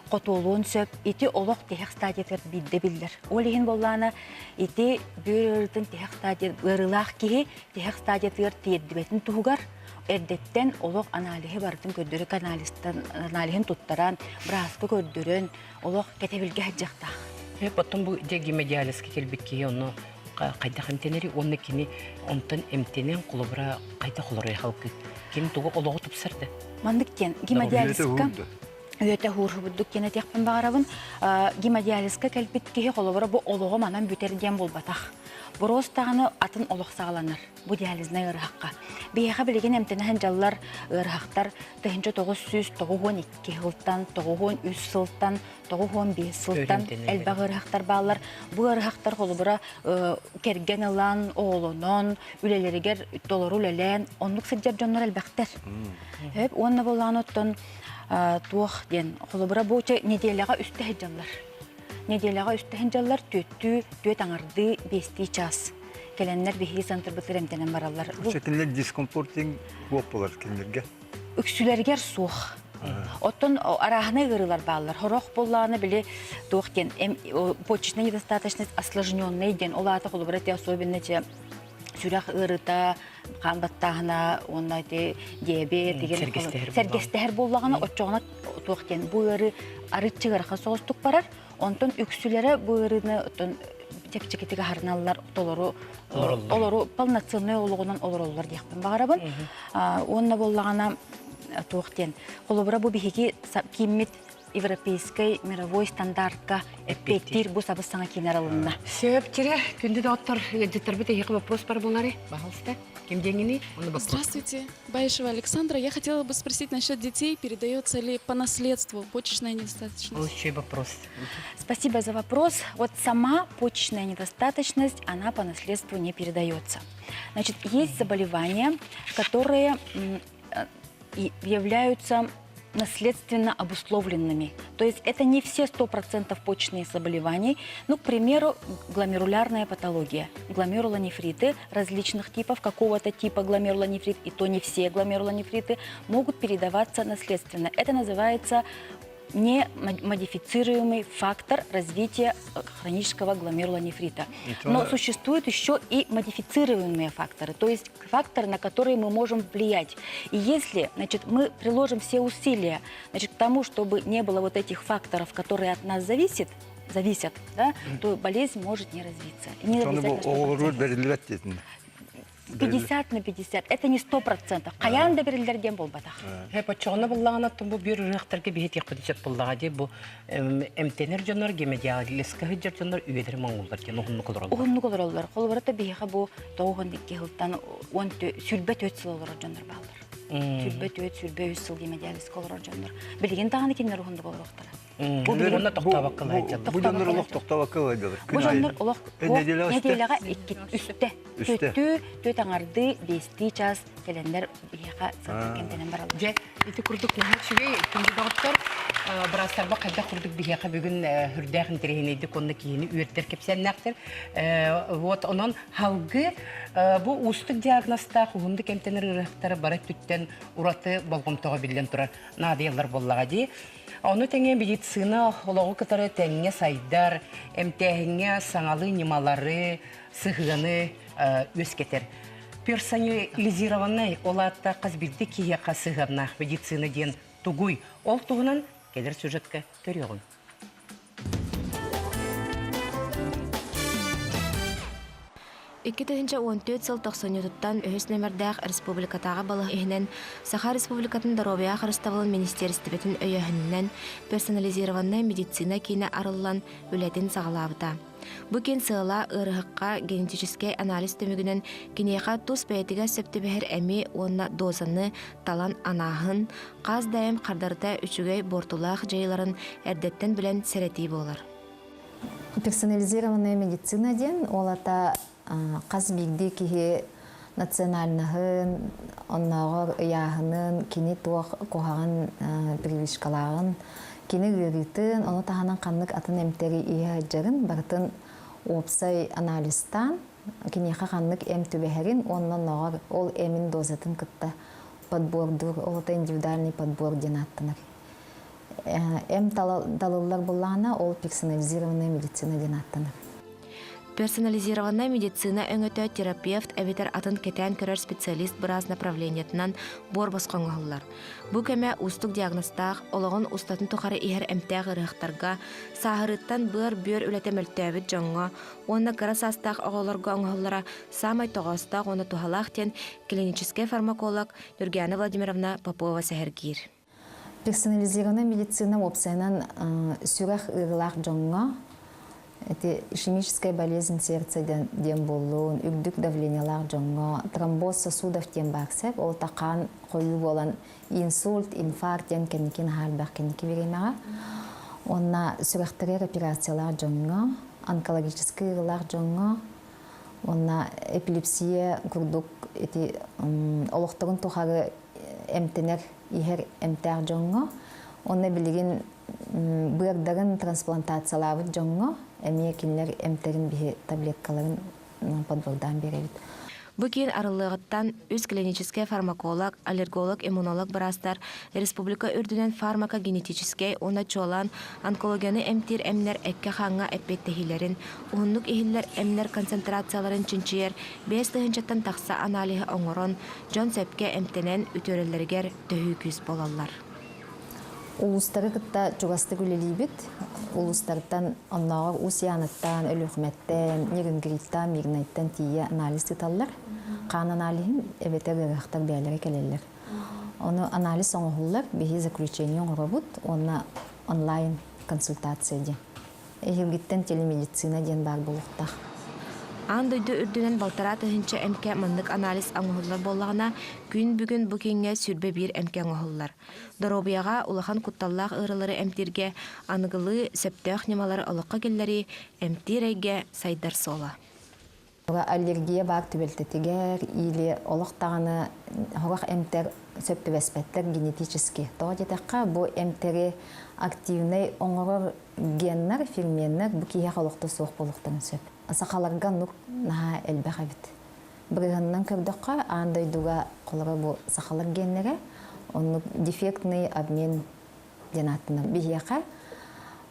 хотуолуон сөп. Ити олох тиһэх стадиятыгар биирдэ биллэр. Ол иһин буоллаҕына ити бүөр ыарыытын тиһэх стадия ыарыылаах киһи тиһэх стадиятыгар тиэрдибэтин туһугар эрдэттэн олох аналиһы барытын көрдөрө анализтан аналиһын туттаран, бырааска көрдөрөн олох кэтэбилгэ сылдьыахтаах. Потом бу дьэ гемодиализка кэлбит киһи онно хайдах эмтэнэри уонна кини онтон эмтэнэн холобура хайдах олорой халкы кини тугу олоҕу тупсарда Маннык диэн гемодиализка үйэтэ хуурһубуддук диэн этиэхпин баҕарабын гемодиализка кэлбит киһи холобура бу олоҕу манан бүтэр диэн буолбатах боруос даҕаны атын олох саҕаланар бу диализнай ыарыһахха биһиэхэ билигин эмтэнэ сылдьаллар ыарыһахтар 1992 сылтан 93 сылтан 95 сылтан элбэх ыарыһахтар бааллар. Бу ыарыһахтар холобура кэргэн ылан, оҕолонон, үлэлэригэр толору үлэлээн, оннук сылдьар дьоннор элбэхтэр. Хөп уонна буоллаҕына оттон туох диэн холобура бу нэдиэлэҕэ үстэ сылдьаллар. Нэдиэлэҕэ үстэ сылдьаллар түөттүү, түөт аҥардыы, биэстии чаас. Кэлэннэр биһиги центрбытыгар эмтэнэн бараллар. Кинилэр дискомфортинг суох буолар кинилэргэ? Үксүлэригэр суох. Оттон арааһынай ыарыылар бааллар. Хорох буоллаҕына били туох диэн почечная недостаточность осложненный диэн ол аата холобура те особенно те сүрэх ыарыыта, хаан баттааһына уонна ити диабет деген сэргэстэһэр буоллаҕына оччоҕуна туох диэн бу ыарыы арыт ыарахан соҕустук барар. Онтон үксүлэрэ бу ыарыыны оттон чэпчэкитик аһарыналлар, толору олору полноценный олоҕунан олороллор диэхпин баҕарабын. Уонна буоллаҕына туох диэн холобура бу биһиги кииммит европейскай мировой стандартка эппиэттиир бу сабыс саҥа киин арылынна. Сөп тире күндү доҕоттор ыалдьыттарбыт эһиэхэ вопрос бар буолары пожалуйста ким диэҥиний Оны вопрос. Здравствуйте, Баишева Александра. Я хотела бы спросить насчет детей, передается ли по наследству почечная недостаточность? Лучший вопрос. Спасибо за вопрос. Вот сама почечная недостаточность, она по наследству не передается. Значит, есть заболевания, которые э, являются наследственно обусловленными. То есть это не все 100% почечные заболеваний. Ну, к примеру, гломерулярная патология. Гломерулонефриты различных типов, какого-то типа гломерулонефрит, и то не все гломерулонефриты, могут передаваться наследственно. Это называется немодифицируемый фактор развития э, хронического гломерулонефрита. Но существуют еще и модифицируемые факторы, то есть факторы, на которые мы можем влиять. И если значит, мы приложим все усилия значит, к тому, чтобы не было вот этих факторов, которые от нас зависят, зависят, да, то болезнь может не развиться. Не Ону бу оҕолоругар бэриллибэт диэтин. 50 на 50. Это не 100%. Хайаан да бериллэр диэн буолбатах. Э, поччоҕуна буллаҕына бу биир ырыахтарга биһитиэхпит сөп буллаҕа дии бу эмтэнэр дьоннор гемодиализка сылдьар дьоннор үйэлэри моҥууллар диэн уһуннук олороллор. Уһуннук олороллор. Холобура биһиэхэ бу 92 сылтан 24 сыл олорор дьоннор бааллар. 24, 23 сыл гемодиализка олорор дьоннор. Билигин даҕаны кинилэр уһуннук олоруохтара. Бу билигин тохтообокко ылайдьаллар. Бу дьоннор олох тохтообокко ылайдылар. Бу дьоннор олох нэдиэлэҕэ икки үстэ. Түөттүү, түөт аҥардыы, биэстии чаас кэлэннэр биһиэхэ сылтан кэмтэнэн бараллар. Дьэ, ити курдук наһаа үчүгэй күндү доҕоттор быраастарба хайдах курдук биһиэхэ бүгүн үрдээх интэриэһинэйдик уонна киһини үөрдэр кэпсээннээхтэр. Вот онон халгы бу уустук диагнозтаах уһуннук эмтэнэр ыарыһахтары бары өттүттэн ураты болҕомтоҕо биллэн турар наадыйаллар буоллаҕа дии. Ону тэҥэ медицина олоҕу кытары тэҥҥэ сайдар, эмтээһиҥҥэ саҥалыы ньымалары, сыһыаны үөскэтэр. Персонализированнай, ол аата хас биирдии киһиэхэ сыһыаннаах медицина диэн тугуй? Ол туһунан кэлэр сюжетка көрүөҕүҥ. 2014 сыл тохсунньутуттан үһүс нүөмэрдээх республикатааҕы балыһа иһинэн Саха Республикатын доруобуйа харыстабылын министиэристибэтин өйөөһүнүнэн персонализированнай медицина киинэ арыллан үлэтин саҕалаабыта. Бу киин сыала ыарыһахха генетическэй анализ түмүгүнэн киниэхэ тус бэйэтигэр сөп түбэһэр эми уонна дозаны талан анааһын, хас да эм хардарыта үчүгэй буортулаах дьайыыларын эрдэттэн билэн сэрэтии буолар. Персонализированная медицина диэн ол ата хас биирдии киһи национальноһын, оннооҕор ыйааһынын, кини туох куһаҕан привычкалааҕын, кини ыарыытын, ону таһынан ханнык атын эмтэри иһэ сылдьарын барытын уопсай анализтаан, киниэхэ ханнык эм түбэһэрин уонна оннооҕор ол эмин дозатын кытта подбордуур, ол это индивидуальный подбор диэн ааттанар. Эм талыллар буллаҕына, ол персонализированная медицина диэн ааттанар. Персонализированная медицина өҥөтө терапевт эбэтэр атын кэтээн көрөр специалист быраас направлениетынан буор босхо оҥоһуллар. Бу көмө уустук диагнозтаах, олоҕун устатын тухары иһэр эмтээх ыарыһахтарга, сааһырыыттан быар-бүөр үлэтэ мөлтөөбүт дьоҥҥо уонна кыра саастаах оҕолорго оҥоһуллара саамай тоҕоостоох уонна туһалаах диэн клиническэй фармаколог Нюргиана Владимировна Попова сэһэргиир. Персонализированная медицина уопсайынан сүрэх ыарыылаах дьоҥҥо ити ишемическая болезнь сердца диэн буоллун, үрдүк давлениелаах дьоҥҥо тромбоз сосудов диэн баар сөп. Ол хаан хойуу буолан инсульт, инфаркт диэн кэнники наһаа элбэх кэнники бириэмэҕэ. Уонна сүрэхтэригэр операциялаах дьоҥҥо, онкологическай ыарыылаах дьоҥҥо уонна эпилепсия курдук ити олохторун тухары эмтэнэр иһэр эмтээх дьоҥҥо уонна билигин быардарын трансплантациялаабыт дьоҥҥо эмиэ кинилэр эмтэрин биһи таблеткаларын подбордаан биэрэбит. Бу киин арыллыаҕыттан үс клиническэй фармаколог, аллерголог, иммунолог быраастар республика үрдүнэн фармакогенетическэй уонна чуолаан онкологияны эмтиир эмнэр эккэ-хааҥҥа эппиэттэһиилэрин, уһуннук иһиллэр эмнэр концентрацияларын чинчийэр 5 тыһыынчаттан тахса аналиһы оҥорон, дьон сөпкө эмтэнэн үтүөрэллэригэр төһүү күүс буолаллар. Улуустары кытта чугастык үлэлиибит. Улуустартан оннооҕор Уус Яныттан, Өлүөхүмэттэн, Нерюнгриттан, Мирнэйтэн тиийэ анализ ыыталлар. Хаан аналиһын эбэтэр ыарыһахтар бэйэлэрэ кэлэллэр. Ону анализ оҥоһуллар, биһи заключение оҥоробут уонна онлайн консультация диэн. Эһиилгиттэн телемедицина диэн баар буолуохтаах. Аан дойду үрдүнэн балтараа тыһыынча эмкэ маннык анализ оҥоһуллар буоллаҕына, күн бүгүн бу кииҥҥэ 21 эмкэ оҥоһуллар. Доруобуйаҕа улахан кутталлаах ыарыылары эмтииргэ аныгылыы сөптөөх ньымалары олоххо киллэрии эмтиир эйгэ сайдар суола. Аллергия баар түбэлтэтигэр или олох даҕаны сорох эмтэр сөп түбэспэттэр генетически. Тоҕо диэтэххэ, бу эмтэри активнай оҥорор геннар, ферменнэр бу киһиэхэ олохто суох буолуохтарын сөп. Сахаларга оннук наһаа элбэх эбит. Бырыһынынан көрдөххө, аан дойдуга холоро бу сахалар геннэрэ оннук дефектный обмен диэн ааттанар. Биһиэхэ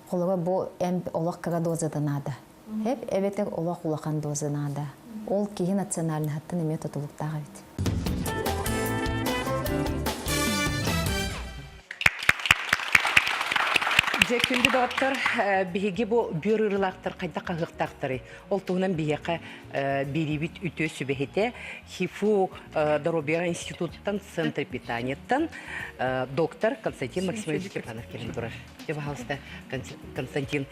холоро бу эмп олох кыра дозата наада. Эп эбэтэр олох улахан доза наада. Ол киһи национальноһыттан эмиэ тутулуктаах эбит. Дьэ, күндү доҕоттор, биһиги бу бүөр ыарыылаахтар хайдах хаһыахтаахтарый? Ол туһунан биһиэхэ биэриибит үтүө сүбэһитэ ХИФУ доруобуйа институттан центр питаниеттан доктор Константин Максимович Степанов кэлэн турар. Дьэ, пожалуйста, Константин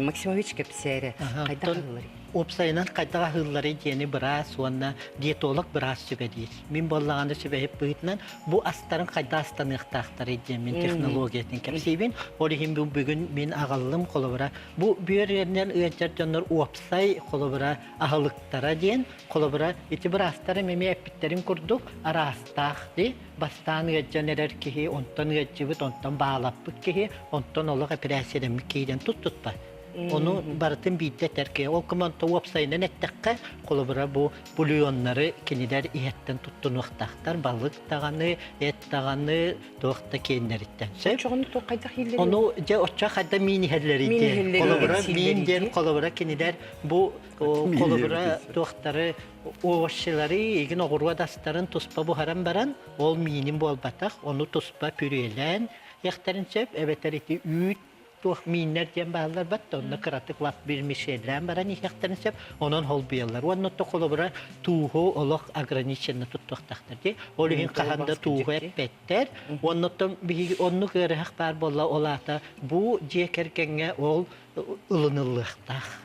Максимович кэпсээрэ хайдах аһыылларый? Уопсайынан хайдах аһыылларый диэни быраас уонна диетолог быраас сүбэлиир. Мин буоллаҕына сүбэһит быһыытынан бу астарын хайдах астаныахтаахтарый диэн мин технологиятын кэпсиибин. Ол иһин бүгүн мин аҕаллым холобура бу бүөр ыарынан ыалдьар дьоннор уопсай холобура аһылыктара диэн холобура ити быраастарым эмиэ эппиттэрин курдук араастаах ди бастаан ыалдьан эрэр киһи онтон ыалдьыбыт онтон баалаппыт киһи онтон олох эпэрээссийэлэммит киһи диэн тут тутта Ону барытын биирдэ этэр киһи. Ол команда уопсайынан эттэххэ, холобура бу бульоннары кинилэр иһэттэн туттунуохтаахтар. Балык даҕаны, эт даҕаны, туох да киэннэриттэн. Сөп? Оччоҕуну туох хайдах ииллэрий? Ону дьэ оччо хайда миин иһэллэрий диэн. Холобура миин диэн холобура кинилэр бу холобура туохтары овощелары игин оҕуруот астарын туспа буһаран баран ол миинин буолбатах, ону туспа пюрелээн иэхтэрин сөп, эбэтэр ити үүт туох мииннэр диэн бааллар бат да онно кыратык лап вермишеллээн баран иһиэхтэрин сөп онон холбуйаллар уонна то холобура тууһу олох ограниченно туттуохтаахтар дии ол иһин хаһан да тууһу эппэттэр уонна оттон биһиги оннук ыарыһах баар буолла ол аата бу дьиэ кэргэҥҥэ ол ылыныллыахтаах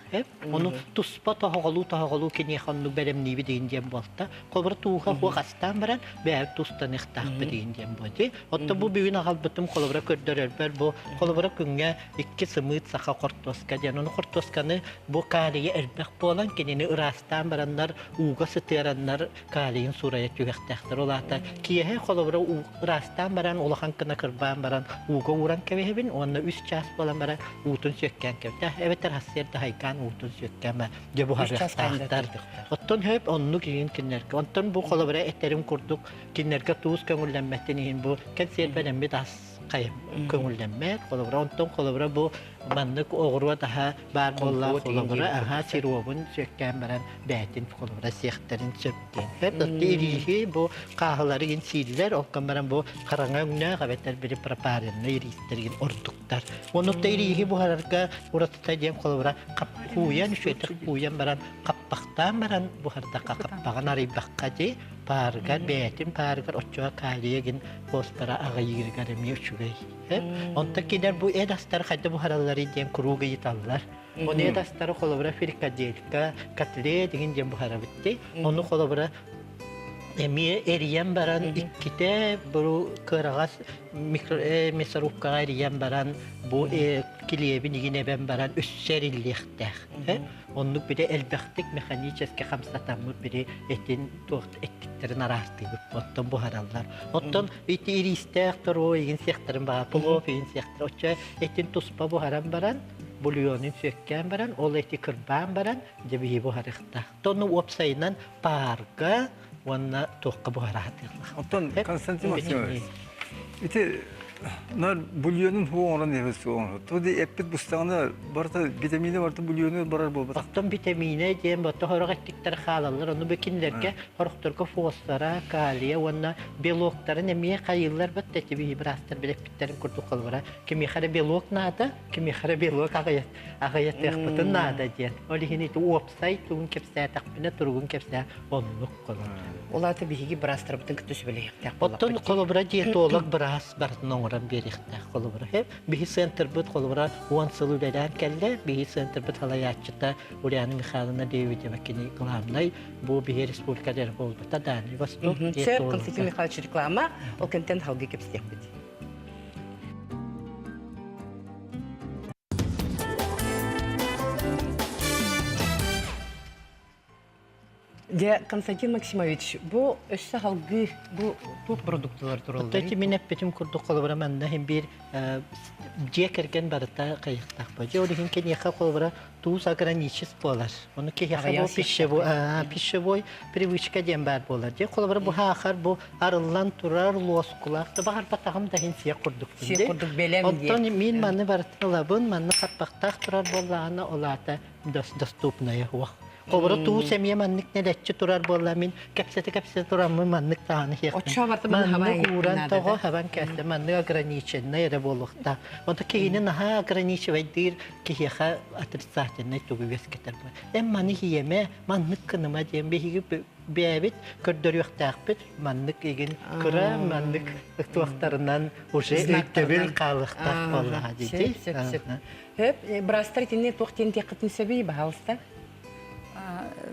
ону туспа тоһоҕолуу тоһоҕолуу киниэхэ оннук бэлэмниибит диэн диэн буолта холобура тууһа хуох астаан баран бэйэбит тустаныахтаахпыт диэн диэн буолла Оттон бу бүгүн аҕалбытым холобура көрдөрөрбөр бу холобура күҥҥэ икки сымыыт саха хортуоска диэн. Ону хортуосканы бу калийа элбэх буолан кинини ыраастаан бараннар ууга сытыараннар калийын суурайа түһүөхтээхтэр. Ол аата киэһэ холобура ыраастаан баран улахан гына кырбаан баран ууга ууран кэбиһэбин уонна үс чаас буолан баран уутун сүөккээн кэбитэ. Эбэтэр сарсыарда хайгаан уутун сүөккээн дьэ буһарыахтаахтар. Оттон хөп оннук иһин кинилэргэ. Онтон бу холобура этэрим курдук кинилэргэ туус көҥүллэммэтин иһин бу кэнсиэрбэлэммит ас көҥүллэммэт холобура онтон холобура бу маннык оҕуруот аһа баар буолла холобура аһа сиробун сүөккээн баран бээтин холобура сиэхтэрин сөп диэн ирииһи бу хааһылары гин сииллэр ол баран бу хараҥа өҥнөөх эбэтэр били пропаренный ириистэригин ордуктар оннукта ирииһи буһарарга уратыта диэн холобура кууйан үчүгэйдик кууйан баран хаппахтаан баран буһардахха хаппаҕын арыйбакка дии паарыгар бэйэтин паарыгар оччоҕо калия гин постара аҕыйыырыгар эмиэ үчүгэй. Онтон кинилэр бу эт астары хайда буһаралларый диэн куруук ыйыталлар. Ону эт астары холобура фрикаделька, котлет деген диэн буһарабыт дии. Ону холобура эмиэ эрийэн баран иккитэ бу кыараҕас мясорубкаҕа эрийэн баран бу килиэбин игин эбэн баран өссө эриллиэхтээх. Оннук били элбэхтик механически хамсатаммыт били этин туох эттиктэрин араастыыбыт оттон буһараллар. Оттон ити ириистээх торуо игин сиэхтэрин баа плов игин сиэхтэр оччо этин туспа буһаран баран бульонун сүөккээн баран ол эти кырбаан баран дьэ биһи буһарыахтаах. Тону уопсайынан паарга уонна туохха буһараатыыллах. Оттон Константин Максимович, ити нар бульонун хуу оҥорон иһэбит суоҕун. Туди эппит бустаҕына барыта витаминэ барыта бульону барар буолбатах. Оттон витаминэ диэн бото хорох эттиктэр хаалаллар. Ону бу кинилэргэ хорохторго фосфора, калия уонна белоктарын эмиэ хайыыллар бат эти биһи быраастар билэппиттэрин курдук холобура. Кимиэхэ эрэ белок наада, кимиэхэ эрэ белок аҕыйатыахпытын наада диэн. Ол иһин ити уопсай тугун кэпсээтэхпинэ туругун кэпсээ оннук Ол аата биһиги быраастарбытын кытта сүбэлэһиэхтээх Оттон холобура диетолог быраас барытын оҥорон биэриэхтээх холобура. Биһи центрбыт холобура уон сыл үлэлээн кэллэ. Биһи центрбыт салайааччыта Ульяна Михайловна Лебедева кини главнай бу биһи республика буолбута Дальний Восток. Сөп, Константин Михайлович реклама, ол кэнтэн халгы кэпсиэхпит. Дьэ, Константин Максимович, бу өссө салгыы бу туох продукталар тураллар? Оттон мин эппитим курдук холобура манна иһин биир дьиэ кэргэн барыта хайыктаах бу. Дьэ ол иһин киниэхэ холобура туус ограничес буолар. Ону киһиэхэ бу пищевой, пищевой привычка диэн баар буолар. Дьэ холобура бу хаахар бу арыллан турар луоскулаах да баҕарбатаҕым да иһин сиэх курдук. Сиэх курдук бэлэм Оттон мин маны барытын ылабын, манна хаппахтаах турар буоллаҕына ол аата доступная уох. Холобура туус эмиэ маннык нэлэччи турар буолла мин кэпсэтэ-кэпсэтэ тураммын маннык даҕаны Оччо барты маннык ууран тоҕо хабан кэллэ маннык ограниченнай эрэ буолуохтаах. Онто киһини наһаа ограничивайдыыр киһиэхэ отрицательнай тугу үөскэтэр. Эн маны иэмэ, маннык кыныма диэн биһиги бэйэбит көрдөрүөхтээхпит маннык игин кыра маннык туохтарынан уже өйдөбүл хаалыахтаах буоллаҕа дии. Сөп, сөп. Хөп, бырастар итинни туох диэн диэххитин сөбүй, баһаалыста.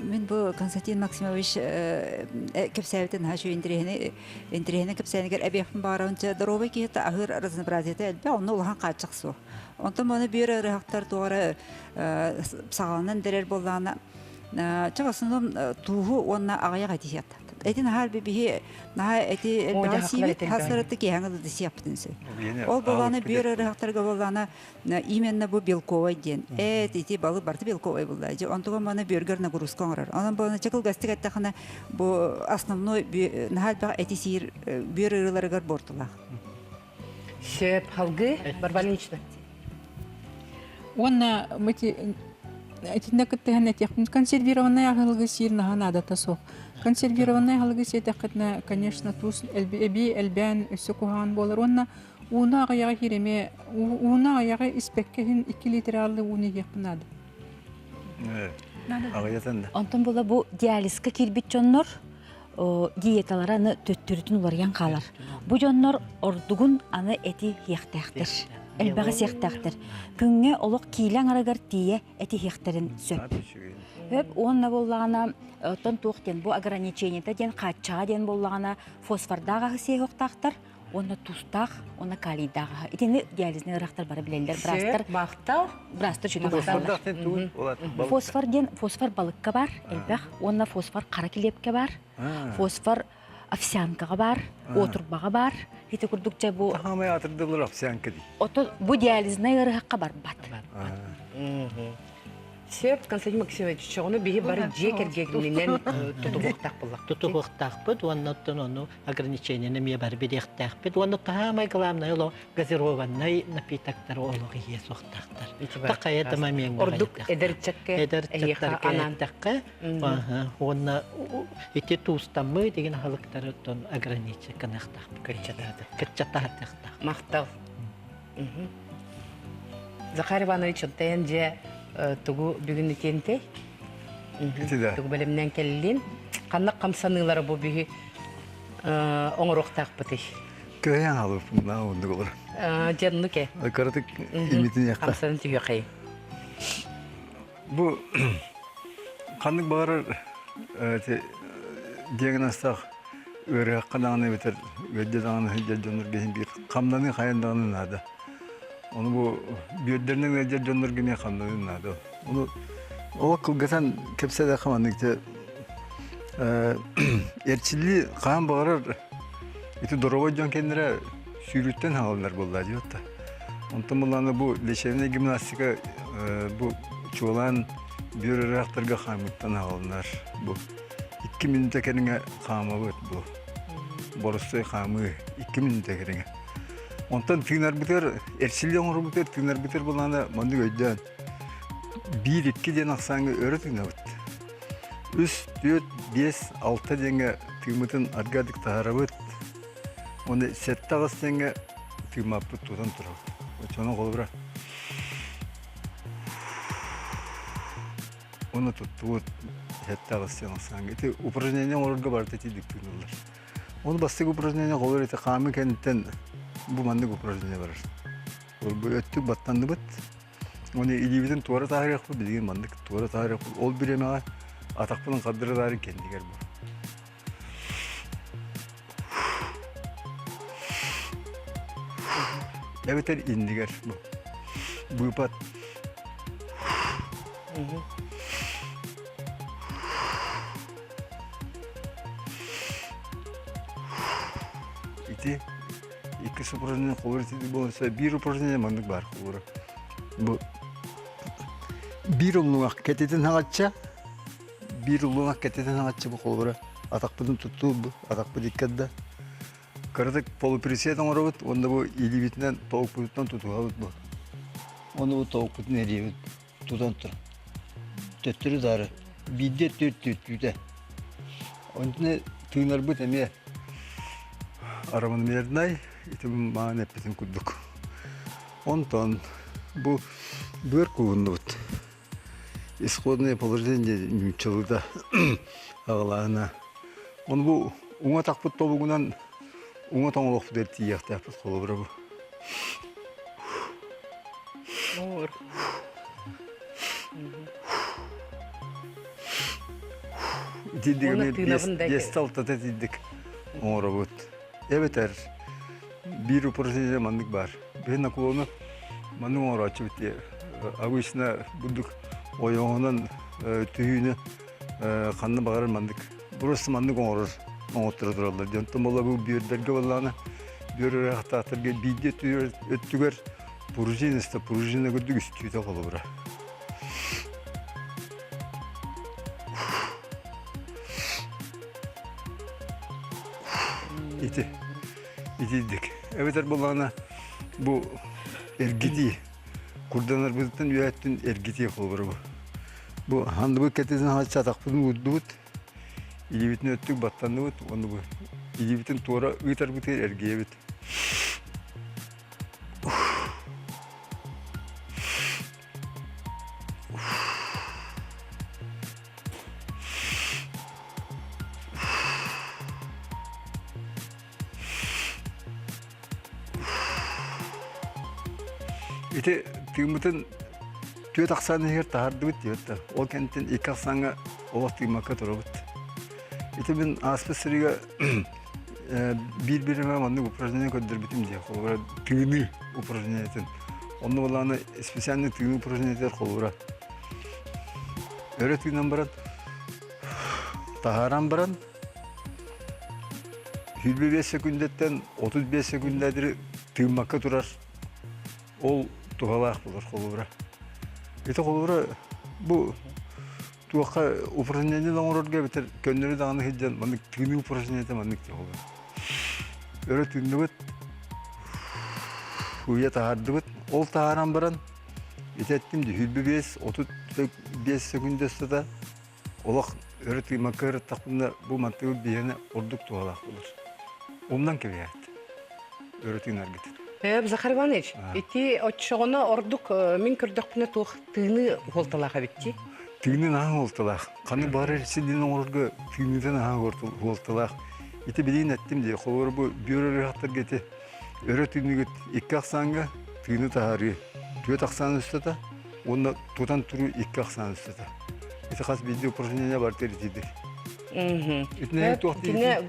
Мин бу Константин Максимович кэпсээбитин наһаа үчүгэй интэриэһинэй интэриэһинэй кэпсээнигэр эбиэхпин баҕарабын дьэ доруобай киһитэ аһыыр разнообразиета элбэх онно улахан хааччах суох. Онтон маны бүөр ыарыһахтар туох эрэ саҕаланан дэрэр буоллаҕына чэ в основном тууһу уонна аҕыйах эти сиэхтаахтар. Эти наһаа биһи наһаа эти элбэҕи сиибит хас сырытты киэһэҥи да сиэхпитин сөп. Ол буоллаҕына бүөр ыарыһахтарга буоллаҕына именно бу белковай диэн. Эт ити балык барыта белковай булла. Дьэ онтуган маны бүөргэр нагрузка оҥорор. Онон буолан чэ кылгастык эттэххинэ бу основной наһаа элбэх эти сиир бүөр ыарыыларыгар буортулаах. Сөп, халгы, Барбалинична. Уонна итиннэ кыттыһан этиэхпин консервированнай аһылыгы сиир наһаа наадата суох. Консервированнай аһылыгы сиэтэххитинэ, конечно, туус эбии элбээн өссө куһаҕан буолар уонна ууну аҕыйаҕы иһир эмиэ ууну аҕыйаҕы испэккэ иһин 2 литр ааллы ууну иһиэхпин наада. Аҕыйатан да. Онтон була бу диализка киирбит дьоннор диеталара аны төттөрүтүн уларыйан хаалар. Бу дьоннор ордугун аны эти иһиэхтээхтэр. Элбэҕи сиэхтээхтэр. Күҥҥэ олох киилэ аҥарыгар тиийэ эти иһиэхтэрин сөп. Сөп уонна буоллаҕына оттон туох диэн бу ограничениета диэн хааччаҕа диэн буоллаҕына фосфордаах аһы сиэһиэхтаахтар уонна туустаах уонна калийдаах аһы. Итини диализный ыарахтар бары билэллэр. Быраастар Махтал. Быраастар үчүгэй буолаллар. Фосфор диэн фосфор балыкка бар элбэх уонна фосфор хара килиэпкэ бар. Фосфор овсянкаҕа бар, уотурбаҕа бар. Ити курдук дьэ бу Хаамай атырдылар овсянка дии. Ото бу диализнай ыарыһахха барбат. Сөп, Константин Максимович, чоҕуну биһи бары дьиэ кэргэнинэн тутуһуохтаах буоллахпыт. Тутуһуохтаахпыт уонна оттон ону ограничениены эмиэ бары билиэхтээхпит. Уонна таамай главное олох газированнай напитоктары олох иһиэ суохтаахтар. Такайа да момеҥҥа Ордук эдэр ыччакка эдэр ыччаттарга эттэххэ уонна ити туустаммыт деген аһылыктары оттон ограничить гыныахтаахпыт. Кыччатаатыахтаах. Махтал. Захар Иванович оттайан дьэ тугу бүгүн итиэнтэй? Тугу бэлэмнээн кэллин? Ханнык хамсаныылары бу биһи оҥоруохтаахпытый? Көһөн алыппын на оннук олор. Дьэннук э. Кыратык имитин яхта. Хамсанын түһүөхэй. Бу ханнык баҕарар диагностаах ыарыһахха даҕаны эбэтэр үөрдэ даҕаны сылдьар дьоннорго иһин биир хамнаныы хайан даҕаны наада. Ону бу бүөрдэринэн ыалдьар дьоннорго эмиэ хамнаныы наада. Ону ол кылгатан кэпсээтэххэ маннык дьэ эрчиллии хаһан баҕарар ити доруобай дьон кэннирэ сүүрүүттэн хааланар буолла дии батта. Онтон буллаана бу лечебнай гимнастика бу чуолаан бүөр ыраахтарга хаамыттан хааланар. Бу 2 мүнүүтэ кэриҥэ хаамабыт бу. Боростуой хаамыы 2 мүнүүтэ кэриҥэ. Онтон тыынарбытыгар эрчиллии оҥорбутугар тыынарбытыгар булаана маннык өйдөөн 1-2 диэн ахсааҥҥа өрө тыынабыт. 3, 4, 5, 6 диэҥҥэ тыыммытын аргыадык таһаарабыт. Уонна 7-8 диэҥҥэ тыыммаппыт тутан турабыт. Оччону холобура Уонна туттубут 7-8 диэн ахсааҥҥа. Ити упражнение оҥорорго барыта итирдик тыыныллар. Ол бастакы упражнение холобур ити хаамыы кэнниттэн бу маннык упражнение барар. Ол бу өттүк баттанныбыт. Уонна илиибитин туора таһаарыахпыт, билигин маннык туора таһаарыахпыт. Ол бириэмэҕэ атахпытын хардырытаарын кэннигэр бу. Эбэтэр иннигэр бу. Быыпат. Ити иккис упражнение холобур ити буолса биир упражнение маннык баар холобура. Бу биир уллуҥах кэтитин хаҥачча, биир уллуҥах кэтитин хаҥачча бу холобура атахпытын туттуу бу атахпыт икки да кыратык полуприсед оҥоробут уонна бу илиибитинэн тобукпутуттан тутуһабыт бу. Уонна бу тобукпутун эрийэбит тутан тур. Төттөрү даары. Биирдэ түөрт Онтуна тыынарбыт эмиэ равномернай, ити маан эппитин курдук. Онтон бу быар кууһуннубут. Исходное положение нууччалыыта аҕалаана. Ону бу уҥа тахпыт тобугунан уҥа тоҥолохпут тиийиэхтээхпит холобура бу. Итинник Уонна эмиэ тыынабын да биэстэ алтата итинник оҥоробут. Эбэтэр биир упражнение маннык баар. Биһи наклону маннык оҥорооччубут дии. Обычно бурдук ойоҕоһунан түһүүнү ханна баҕарар маннык просто маннык оҥорор оҥотторо тураллар диэн. Онтон буолла бу бүөрдэргэ буоллаҕына бүөр ыраахтаахтарга биирдэ өттүгэр пружиниста пружина курдук үстүүтэ холобура. Ити итийдик. Эбэтэр буоллаҕына бу эргитии курданарбытыттан үөһэттэн эргитии холобура бу. Бу хандыбыт кэтитин сатахпытын уурдубут, илиибитин өттүк баттанныбыт уонна бу илиибитин туора ыытарбытыгар эргийэбит. Ити тыыммытын түөрт ахсаан иһигэр таһаардыбыт диэбит да. Ол кэнниттэн икки ахсааҥҥа олох тыыммакка турабыт. Ити мин ааспыт сырыыга биир бириэмэ маннык упражнение көрдөрбүтүм дии. Холобура, тыыныы упражнениетын. Онно буоллаҕына специальный тыыныы упражнениетыгар холобура өрө тыынан баран таһааран баран 25 секундэттэн 35 секундэ диэри тыыммакка турар ол туһалаах буолар холобура. Ити холобура бу туохха упражнение оҥорорго эбэтэр көннөрү даҕаны сылдьан маннык тыыныы упражнениета маннык дии холобура. Өрө тыынныбыт, уйа таһаардыбыт. Ол таһааран баран ити эттим дии 25 35 секунда устата олох өрө тыыммакка ырыттахпына бу мантыгы биһиэнэ ордук туһалаах буолар. Умнан кэбиһээт өрө тыынаргыт. Э, Захар Иванович, ити оччоҕуна ордук мин көрдөхпүнэ туох тыыныы уолталаах эбит дии? Тыыныы наһаа уолталаах. Ханнык баҕарар сирдин оҥорорго тыыныыта наһаа уолталаах. Ити билигин эттим дии, холобура бу бүөр ыарыһахтарга ити өрө тыыныгыт икки ахсааҥҥа тыыны таһаарыы түөрт ахсаан устата уонна тутан туруу икки ахсаан устата. Ити хас биирдии упражнение барыта ирдиир. Итинэн туох Итинэ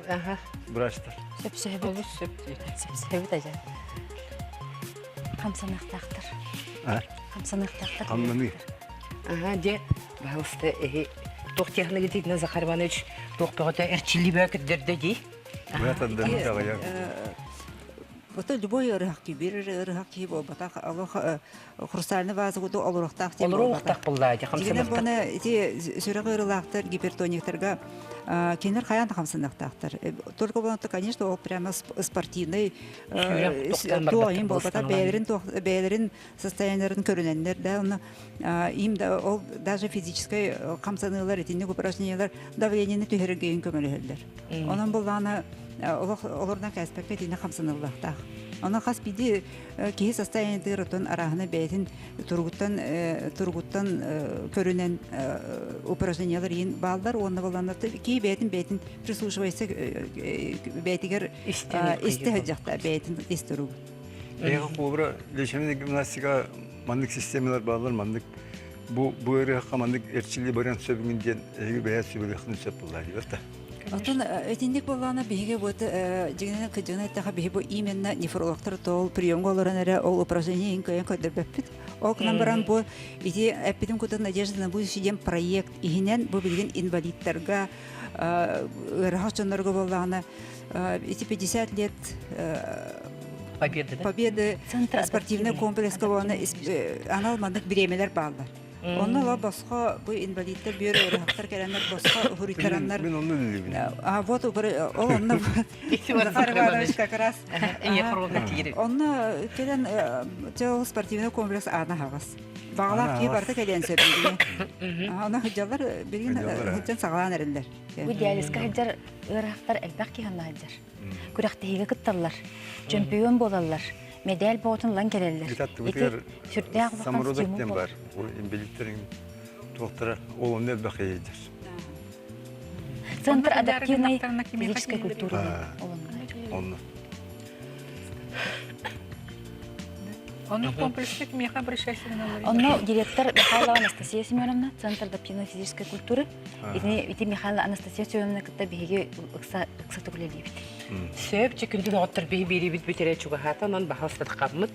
врачтар. Сөпсөһөбүт. Олус сөп диэтэ. Сөпсөһөбүт ажа. Хамсаныахтаахтар. Хамсаныахтаахтар. Хамнаныы. Ага, де, пожалуйста, эһи туох технологитина Захар Иванович туох бөҕөтө эрчиллии бөҕө көрдөрдө дии. Вот любой ыарыһах киһи, биир ыарыһах киһи буолбатах, олох хрустальный ваза курдук олоруохтаах диэн Олоруохтаах буллаа дии, Дьиҥинэн хамсаныахтаах. буона ити сүрэх ыарыылаахтар, гипертониктарга кинилэр хайаан да хамсаныахтаахтар. Только болонто, конечно, ол прямо спортивный Сүүрэн тохтоон барбаттар буолбатах, бэйэлэрин бэйэлэрин состояниеларын көрүнэннэр да, онно им да ол даже физическэй хамсаныылар, итинник упражнениялар давлениены түһэрэргэ көмөлөһөллөр. Онон буллаана олох олорунан кээспэккэ итинник хамсаныллахтаах. Онон хас биирдии киһи состояниетыгар отон арааһына бэйэтин туругуттан туругуттан көрүнэн упражнениялар иин бааллар уонна боллаана киһи бэйэтин бэйэтин прислушивайся бэйэтигэр истэ сылдьахта бэйэтин ис туругун. Эйиэхэ холобура лечебный гимнастика маннык системалар бааллар маннык бу бу ыарыһахха маннык эрчиллии барыан сөбүгүн диэн эһиги бэйэ сүбэлиэххин сөп буоллаа диибэт да. Оттон итинник буоллаҕына биһиги вот дьиҥинэн кырдьыгынан эттэххэ биһи бу именно нефрологтар ол приемга олорон эрэ ол упражнение иһин кыайан көрдөрбөппүт. Ол гынан баран бу ити эппитим курдук Надежда на будущее диэн проект иһинэн бу билигин инвалидтарга ыарахан дьоннорго буоллаҕына ити 50 лет Победы, да? Победы спортивный комплекска буолана анал маннык бириэмэлэр бааллар. Онно ыла босхо бу инвалидтар бүөр ыарыһахтар кэлэннэр босхо уһуруйтараннар. Мин онно үлэлиибин. А вот ол онно Захар Иванович как раз. Онно кэлэн ол спортивный комплекс аана аһаҕас. Баҕалаах киһи барыта кэлиэн сөп билигин. Онно сылдьаллар билигин сылдьан саҕалаан эрэллэр. Бу диализка сылдьар ыарыһахтар элбэх киһи онно сылдьар. Күрэхтэһиигэ кытталлар, чөмпүйүөн буолаллар, мэдээл боотун ылан кэлэллэр. Ити сүрдээх улахан Самородок стимул диэн буолар. бар. Ол инбэлииттерин туохтара ол онно элбэх иһийдэр. Центр адаптивной физической культуры. Онно. Онно комплекска кимиэхэ обращайся Онно директор Михайлова Анастасия Семеновна, Центр адаптивной физической культуры. Итини ити Михайлова Анастасия Семеновна кытта биһиги ыкса ыкса үлэлиибит. Сөп, чэ күндү доҕоттор биһи биэриибит бүтэрэ чугаһаата, онон баһылыстатахаммыт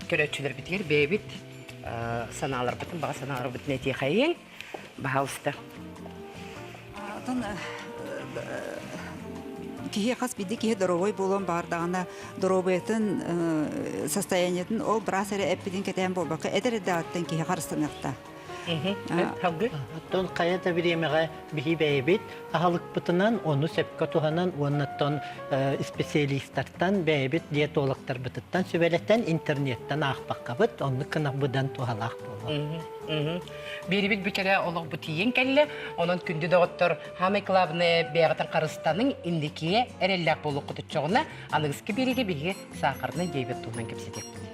көрөөччүлэрбитигэр бэйэбит санааларбытын, баҕа санааларбытын этиэхэйиҥ. Баһаалыста. Оттон киһи хас биирдии киһи доруобай буолуон баҕардаҕына доруобуйатын состояниетын ол быраас эрэ эппитин кэтээн буолбакка эдэр эрдэҕиттэн киһи харыстаныахтаах. Оттон хайа да бириэмэҕэ биһи бэйэбит аһылыкпытынан ону сөпкө туһанан уоннаттан специалистартан бэйэбит диетологтарбытыттан сүбэлэтэн интернеттэн аахпаккабыт оннук гына быдан туһалаах буолуо. Биэрибит бүтэрэ олох бу тиийэн кэллэ. Онон күндү доҕоттор, самое главное бэйэҕитин харыстаныҥ, инникигэ эрэллээх буолуоххут оччоҕуна аныгыскы биэриигэ биһиги саахарнай диабет туһунан кэпсэтиэхпит.